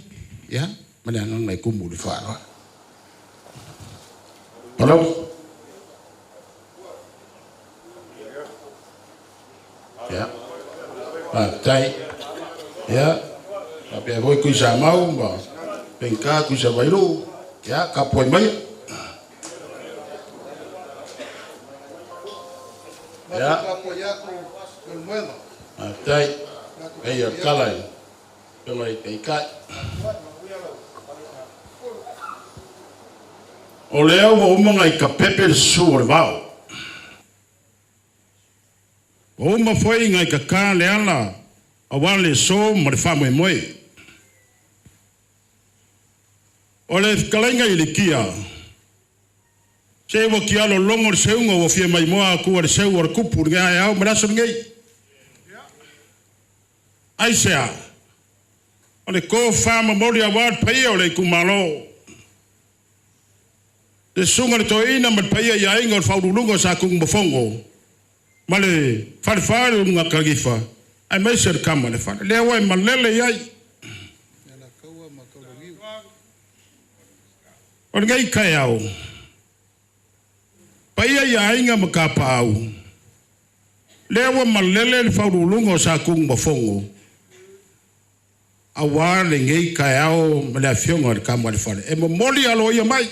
ia, ma le agaga e tumu i le faaaloalo. Malo. Ia, faafetai. Ia, faapea foi Tuisamau ma Penka Tuisavailuu, ia, tapuai maia. Ia, faafetai. Pei o le tala i le Afioga i le Taitai. O lea ua uma ona i tapepe le susu o le vao. Ua uma foi ona e tata le ala aua le so ma le faamoemoe. O le fetalaiga i le Kia, se ua tialo logo le seuga ua fia maimoa atua le seu o le tupu i lenei aeao ma le aso lenei. Aisea? O le tofa momoli aua le paia o le itumalo. Le susuga i le toeaina ma le paia i aiga o le faauluuluga o Sa Tunumafono ma le falefa o le uluga kalifa, aemaise le tama a le fale. Lea ua e malele i ai. O lenei taeao, paia i aiga ma tapaau, lea ua malele le faauluuluga o Sa Tunumafono aua lenei taeao ma le afioga i le Tama a le Fale, e momoli aloaia mai.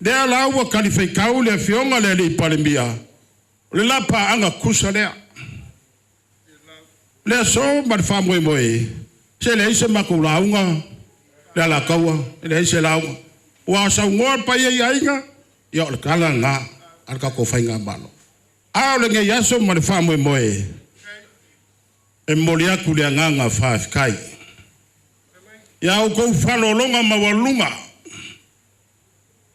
Lea la ua talifaitau le afioga i le Alii Palemia, o le lapaaga tutusa lea. O le aso ma le faamoemoe, se leai se matou lauga, le Alataua, e leai se lauga. Ua saunoa le paia i aiga, ia o le tala lena a le tatou Faigamalo. A o lenei aso ma le faamoemoe, e momoli atu le agaga faafetai i a outou faaaloaloga maualuluga.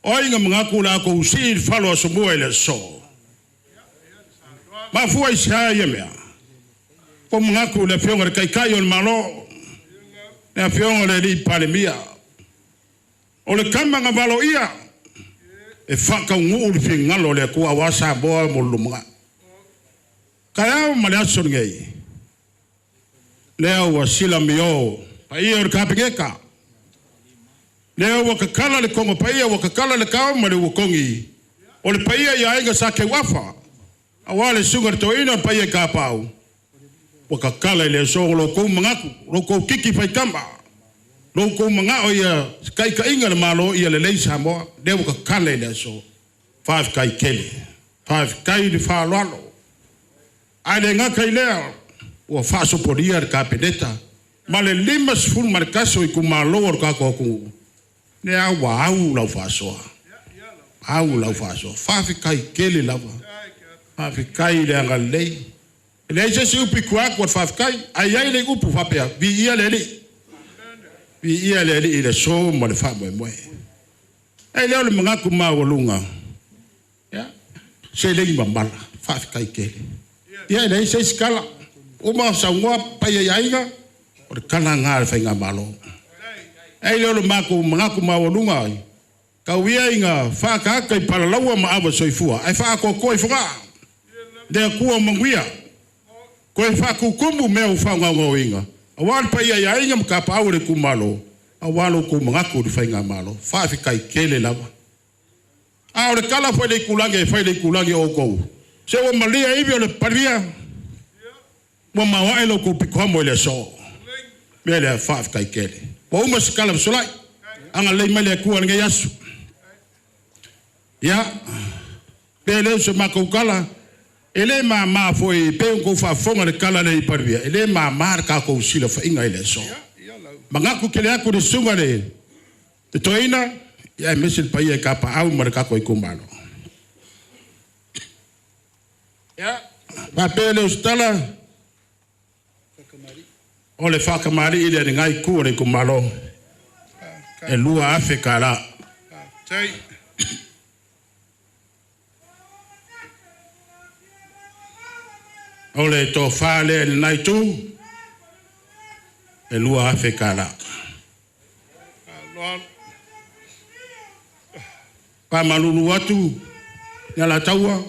O ai na manatu o le a outou sii le falo asomua i le aso? Mafua i se a ia mea? Ua manatu le Afioga i le Taitai o le Malo, le Afioga i le Alii Palemia, o le tama na valoia e faataunuu le finagalo o le Atua aua Samoa mo le lumanai. Taeao ma le aso lenei, lea ua silamio paia o le Kapeneta, lea ua tatala le toga paia, ua tatala le tao ma le uatogi o le paia i aiga Sa Teuafa, aua le susuga i le toeaina o le paia i Kapau, ua tatala i le aso o lo outou manatu, lo outou titi faitama, lo outou manao ia taitaiga le Malo ia lelei Samoa, lea ua tatala i le aso. Faafetai tele. Faafetai le faaaloalo. Ae le gata i lea, ua faasopolia le Kapeneta ma le 51 o itumalo o le tatou atunuu, lea ua au lau faasoa, au lau faasoa. Faafetai tele lava. Faafetai i le agalelei. E leai se isi upu i tua atu o le faafetai, ae i ai le upu faapea, viia le Alii. Viia le Alii i le aso ma le faamoemoe. Ae lea o le manatu maualuga, ia, seleni mamala, faafetai tele. Ia e leai se isi tala, uma ona saunoa paia i aiga, o le tala lena a le Faigamalo. Ae le o le matou manatu maualuga, tau ia ina faaataata i palalaua ma ava soifua, ae faaatoatoa i Fogaa. Le Atua manuia, toe faatutumu mea ua faagaogaoina, aua le paia i aiga ma tapaau o le itumalo, aua lo outou manatu i le Faigamalo. Faafetai tele lava. A o le tala foi i le itulagi e fai i le itulagi o outou, se ua malie ivi o le Palemia, ua maoae lo outou pitoamo i le aso. O le mea lea, faafetai tele. Ua uma se tala fesolai, agalelei mai le Atua i lenei aso. Ia, pea lea o se matou tala, e le mama foi, e pei ona outou faafofoga i le tala a le Palemia, e le mama le tatou silafaiga i le aso. Manatu tele atu i le susuga i le Toeaina, aemaise le paia i Tapaau ma le tatou itumalo. Ia, faapea lea o se tala, o le faatamalii lea i lena itu o le itumalo, e $2,000. O le tofa lea i lena itu, e $2,000. Faamalulu atu i Alataua,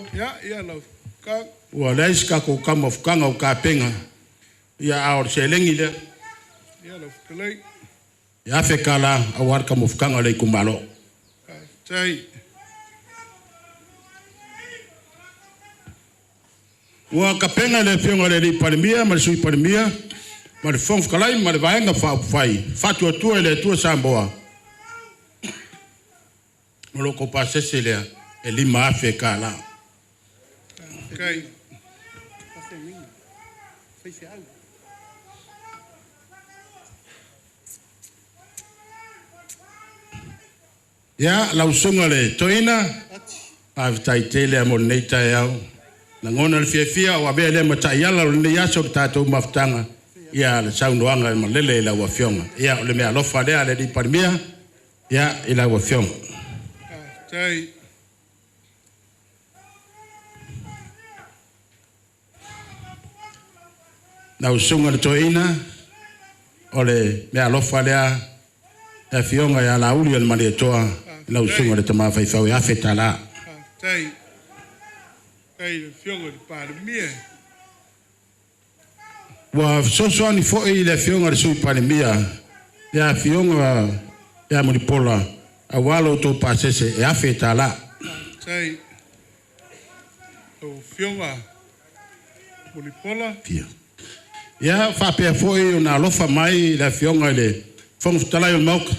ua leai se tatou taumafataga o tapena, ia a o le seleni lea, e $1,000 aua le taumafataga o le itumalo. Ua tapena e le Afioga i le Palemia ma le Sui Palemia ma le Fofoga Fetalai ma le Vaega Faaupufai Faatuatua i le Atua Samoa, o lo outou pasese lea e $5,000. Ia, lau susuga i le Toeaina, faafetai tele mo lenei taeao. Lagona le fiafia ua avea lea ma taiala o lenei aso i le tatou mafutaga, ia le saunoaga malele i lau Afioga. Ia, o le meaalofa lea a le Palemia, ia, i lau Afioga. Lau susuga i le Toeaina, o le meaalofa lea le Afioga ia Laauli o le Malietoa, lau susuga i le Tama Faifeau e $1,000. Ua fesoasoani foi le Afioga i le Sui Palemia, le Afioga ia Mulipola, aua lo outou pasese e $1,000. Ia faapea foi ona alofa mai le Afioga i le Fofoga Fetalai o le Maota,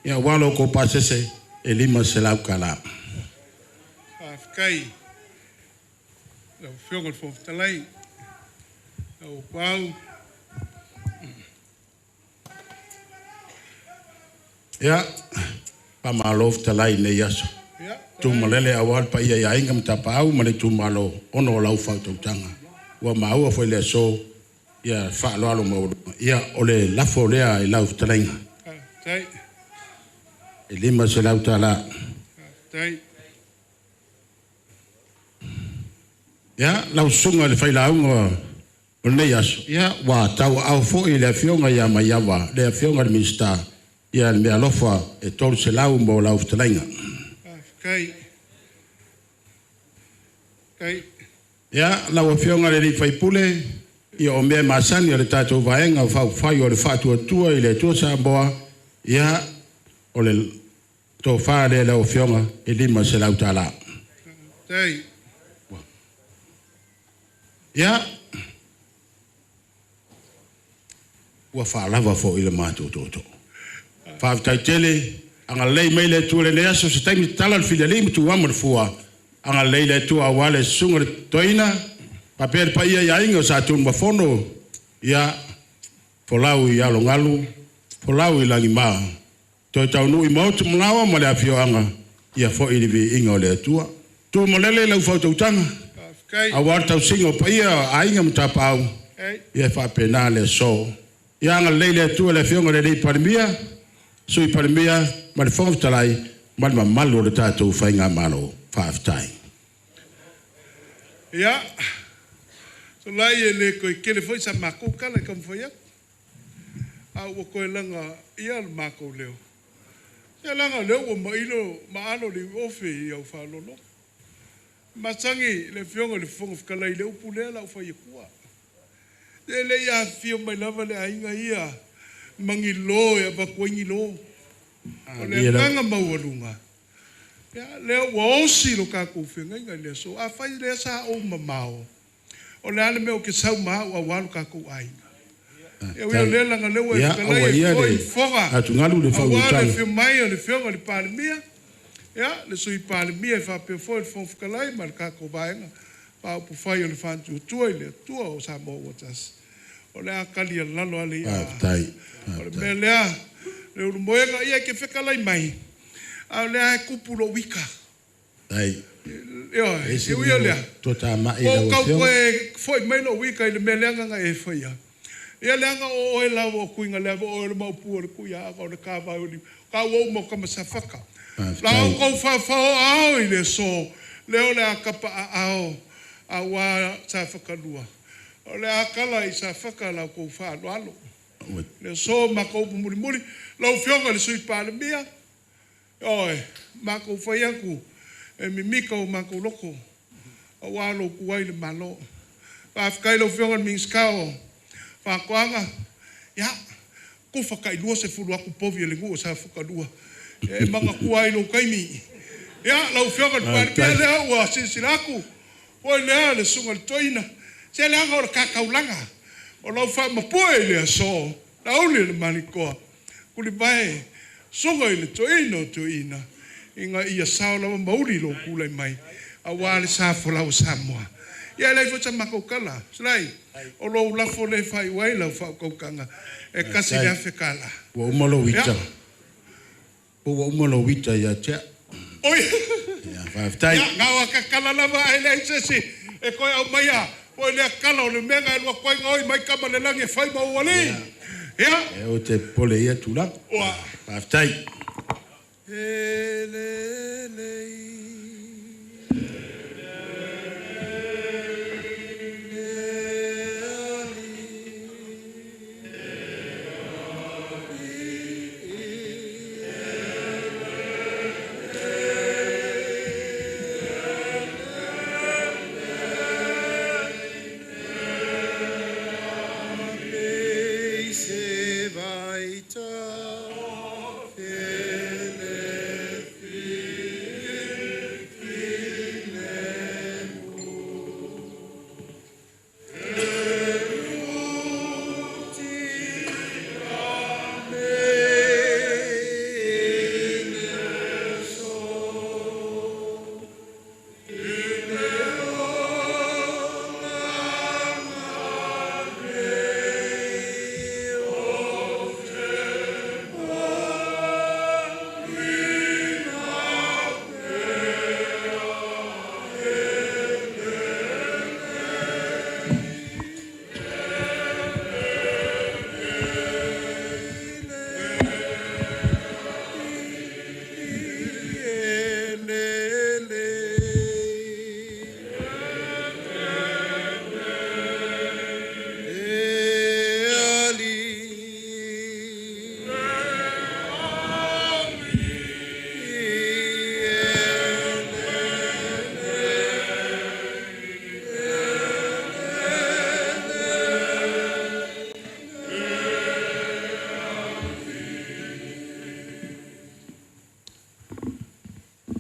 ia aua lo outou pasese e $500. Faafetai lau Afioga i le Fofoga Fetalai, lau Auapaau. Ia, faamalo fetalai i lenei aso. Tumalele aua le paia i aiga ma tapaau ma le itumalo ona o lau faautautaga. Ua maua foi le aso, ia faaaloalo maualuga. Ia, o le lafo lea i lau fetalaiga. E $500. Ia, lau susuga i le failauga o lenei aso, ia, ua tauaao foi le Afioga ia Maiava, le Afioga i le Minisita, ia le meaalofa e $300 mo lau fetalaiga. Ia, lau Afioga i le sui usufono, ia o mea masani a le tatou Vaega Faaupufai o le Faatuatua i le Atua Samoa, ia, o le tofa lea i lau Afioga e $500. Ia, ua faalava foi le matou tootoo. Faafetai tele, agalelei mai le Atua i lenei aso, se taimi tatala le filialii ma tuuama le fua, agalelei le Atua aua le susuga i le Toeaina, faapea le paia i aiga o Sa Tunumafono, ia, folau i alogalu, folau i lagima, toe taunuu i maota manao ma le afioaga, ia foi le viiga o le Atua. Tumalele lau faautautaga, Auā le tausiga o paia o aiga ma tapaau, ia e faapena le aso. Ia agalelei le Atua i le Afioga i le Palemia, Sui Palemia ma le Fofoga Fetalai ma le mamalu o le tatou faigamalo. Faafetai. Ia, solai e le toe tele foi sa matou tala e taumafai atu. A ua toe laga ia le matou leo. Se leaga o lea ua mailo maalo le iuofe i au faaaloaloga. Masani le Afioga i le Fofoga Fetalai i le upu lea la u fai atua. E le i afifio mai lava le aiga ia manilo e avatu ai ni lo. O le agaga maualuga, ia, lea ua osi lo tatou feagaiga i le aso. Afai lea sa ou mamao, o le a le mea ou te sau ma au auā lo tatou aiga. E ui o lea laga lea ua e Ia, fetalai aua e ia foi le fofoga. atugalu le Auā le faaulutala. afio mai o le Afioga i le Palemia, ia, le Sui Palemia e faapea foi le Fofoga Fetalai ma le tatou Vaega Faaupufai o le Faatuatua i le Atua o Samoa ua tasi. O le a tali alalo ale ia. Faafetai. O le mea lea, Leulumoega, ia e te fetalai mai, a o lea e tupu lou ita. Faafetai. Ioe, Ese e ui o mea lea. ua toatamai Ua lau ou tau Afioga. toe foi mai lou ita i le mea leaga na e faia. Ia leaga o oe lava o tuiga lea, o oe le maopu o le tuiaga o le kava o le ka ua uma o kamasafaka. Faafetai. La o kou whawhao ao i le aso, lea o le a kapa a ao, a ua sa whakalua. O le a kala i sa whaka lau kou whaaloalo. Le aso ma kou mulimuli. Lau Afioga i le Sui Palemia, oe, ma kou whai aku, e mimika o ma kou loko, a ua lo kuai le malo. Faafetai lau Afioga i le Minisita o Faatoaga, ia, kufa kai lua se fulu aku povi e le nuu o sa whakalua. E manatua ai lou taimi. Ia, lau Afioga i le Palemia lea ua silasila atu, oi lea le susuga i le toeaina. Se leaga o le kakaulaga, o lau faamapue i le aso, lauli le malikoa, kulivae, susuga i le toeaina o toeaina, ina ia sao lava mauli lou tulai mai, auā le sa folau o Samoa. Ia, e leai foi sa matou tala, Sulai, o lou lafo le faaiu ai lau faautautaga, e $1,000 tala. Ua uma lou ita. Ia. Ua uma lou ita ia te au. Oi. Ia, faafetai. Ia, gao a kakala lava ai leai se isi e toe aumaia foi lea kala o le mea e lua koe ngoi mai kama le lagi e fai ma ua li. Ia. E o te popole i ia tulaga. Ua. Faafetai.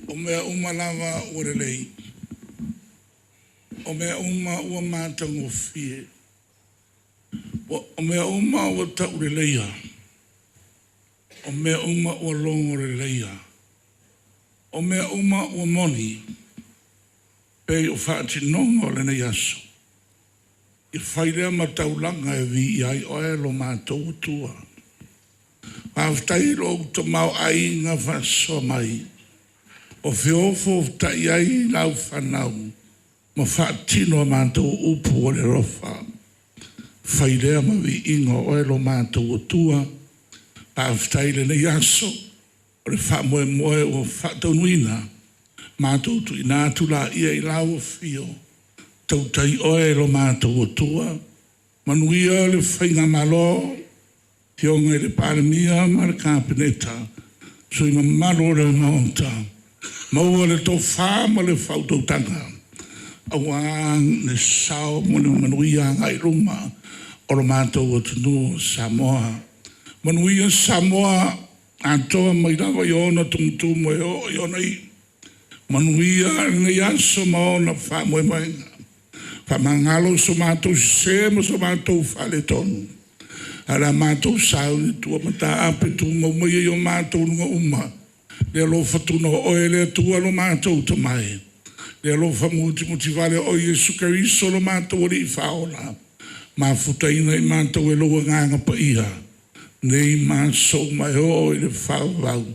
O mea uma lava ua lelei. O mea uma ua matagofie. O mea uma ua tauleleia. O mea uma ua logoleleia. O mea uma ua moni. Pei o faatinoga o lenei aso. I fai lea ma taulaga e viia ai oe lo matou Atua. Faafetai i lou tamaoaiga faasoa mai. O feofo tai ai lau fanau. Ma faatino a matou upu o le alofa. Fai lea ma viiga o Oe lo matou Atua. Faafetai i lenei aso o le faamoemoe ua faataunuuina. Matou tuuina atu laia i lau Afio, tautai Oe lo matou Atua, manuia le faigamalo, Afioga i le Palemia ma le Kapeneta, sui usufono mamalu o le Maota, maua le tofa ma le faautautaga aua le sao mo le manuia agai i luma o lo matou atunuu o Samoa. Manuia Samoa atoa mai lava i ona tumutumu e oo i ona iu. Manuia lenei aso ma ona faamoemoega. Faamagalo so matou sese ma so matou faaletonu, ae o le a matou sauni i tua mataape tumau maia i o matou luga uma le alofa tunoa o Oe le Atua lo matou Tamai, le alofa mutimutivale o Iesu Keriso lo matou Alii Faaola, mafutaina i matou e lou Agaga Paia, nei ma aso uma e oo i le faavavau,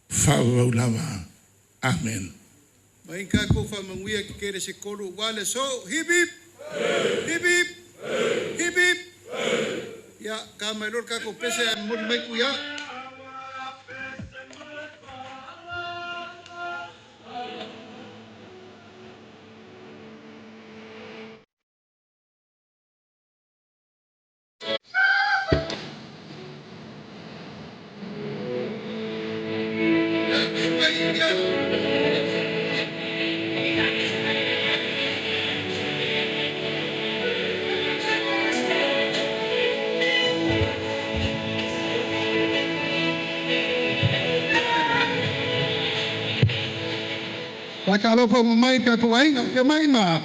faavavau lava. Amen. Mai kākou faamanuia tetele se tolu aua le aso. Hip hip! Hip hip! Hip hip! Ia, ta mai loa le tatou pese ae momoli mai Tuia. Faatalofa uma mai tatou aiga, afio mai ma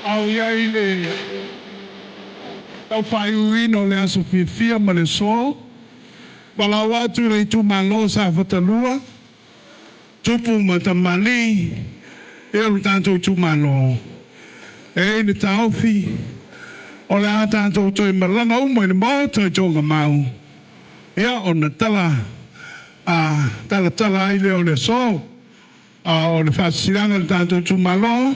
Au i ai le taufaaiuiuina o le aso fiafia ma le aso. Valaau atu i le itumalo o Safata 2, tupu ma tamalii, ia lo tatou itumalo, e i ai le taofi, o le a tatou toe malaga uma i le Maota i Togamau, ia ona tala talatala ai lea o le aso. A o le faasilasilaga i le tatou itumalo,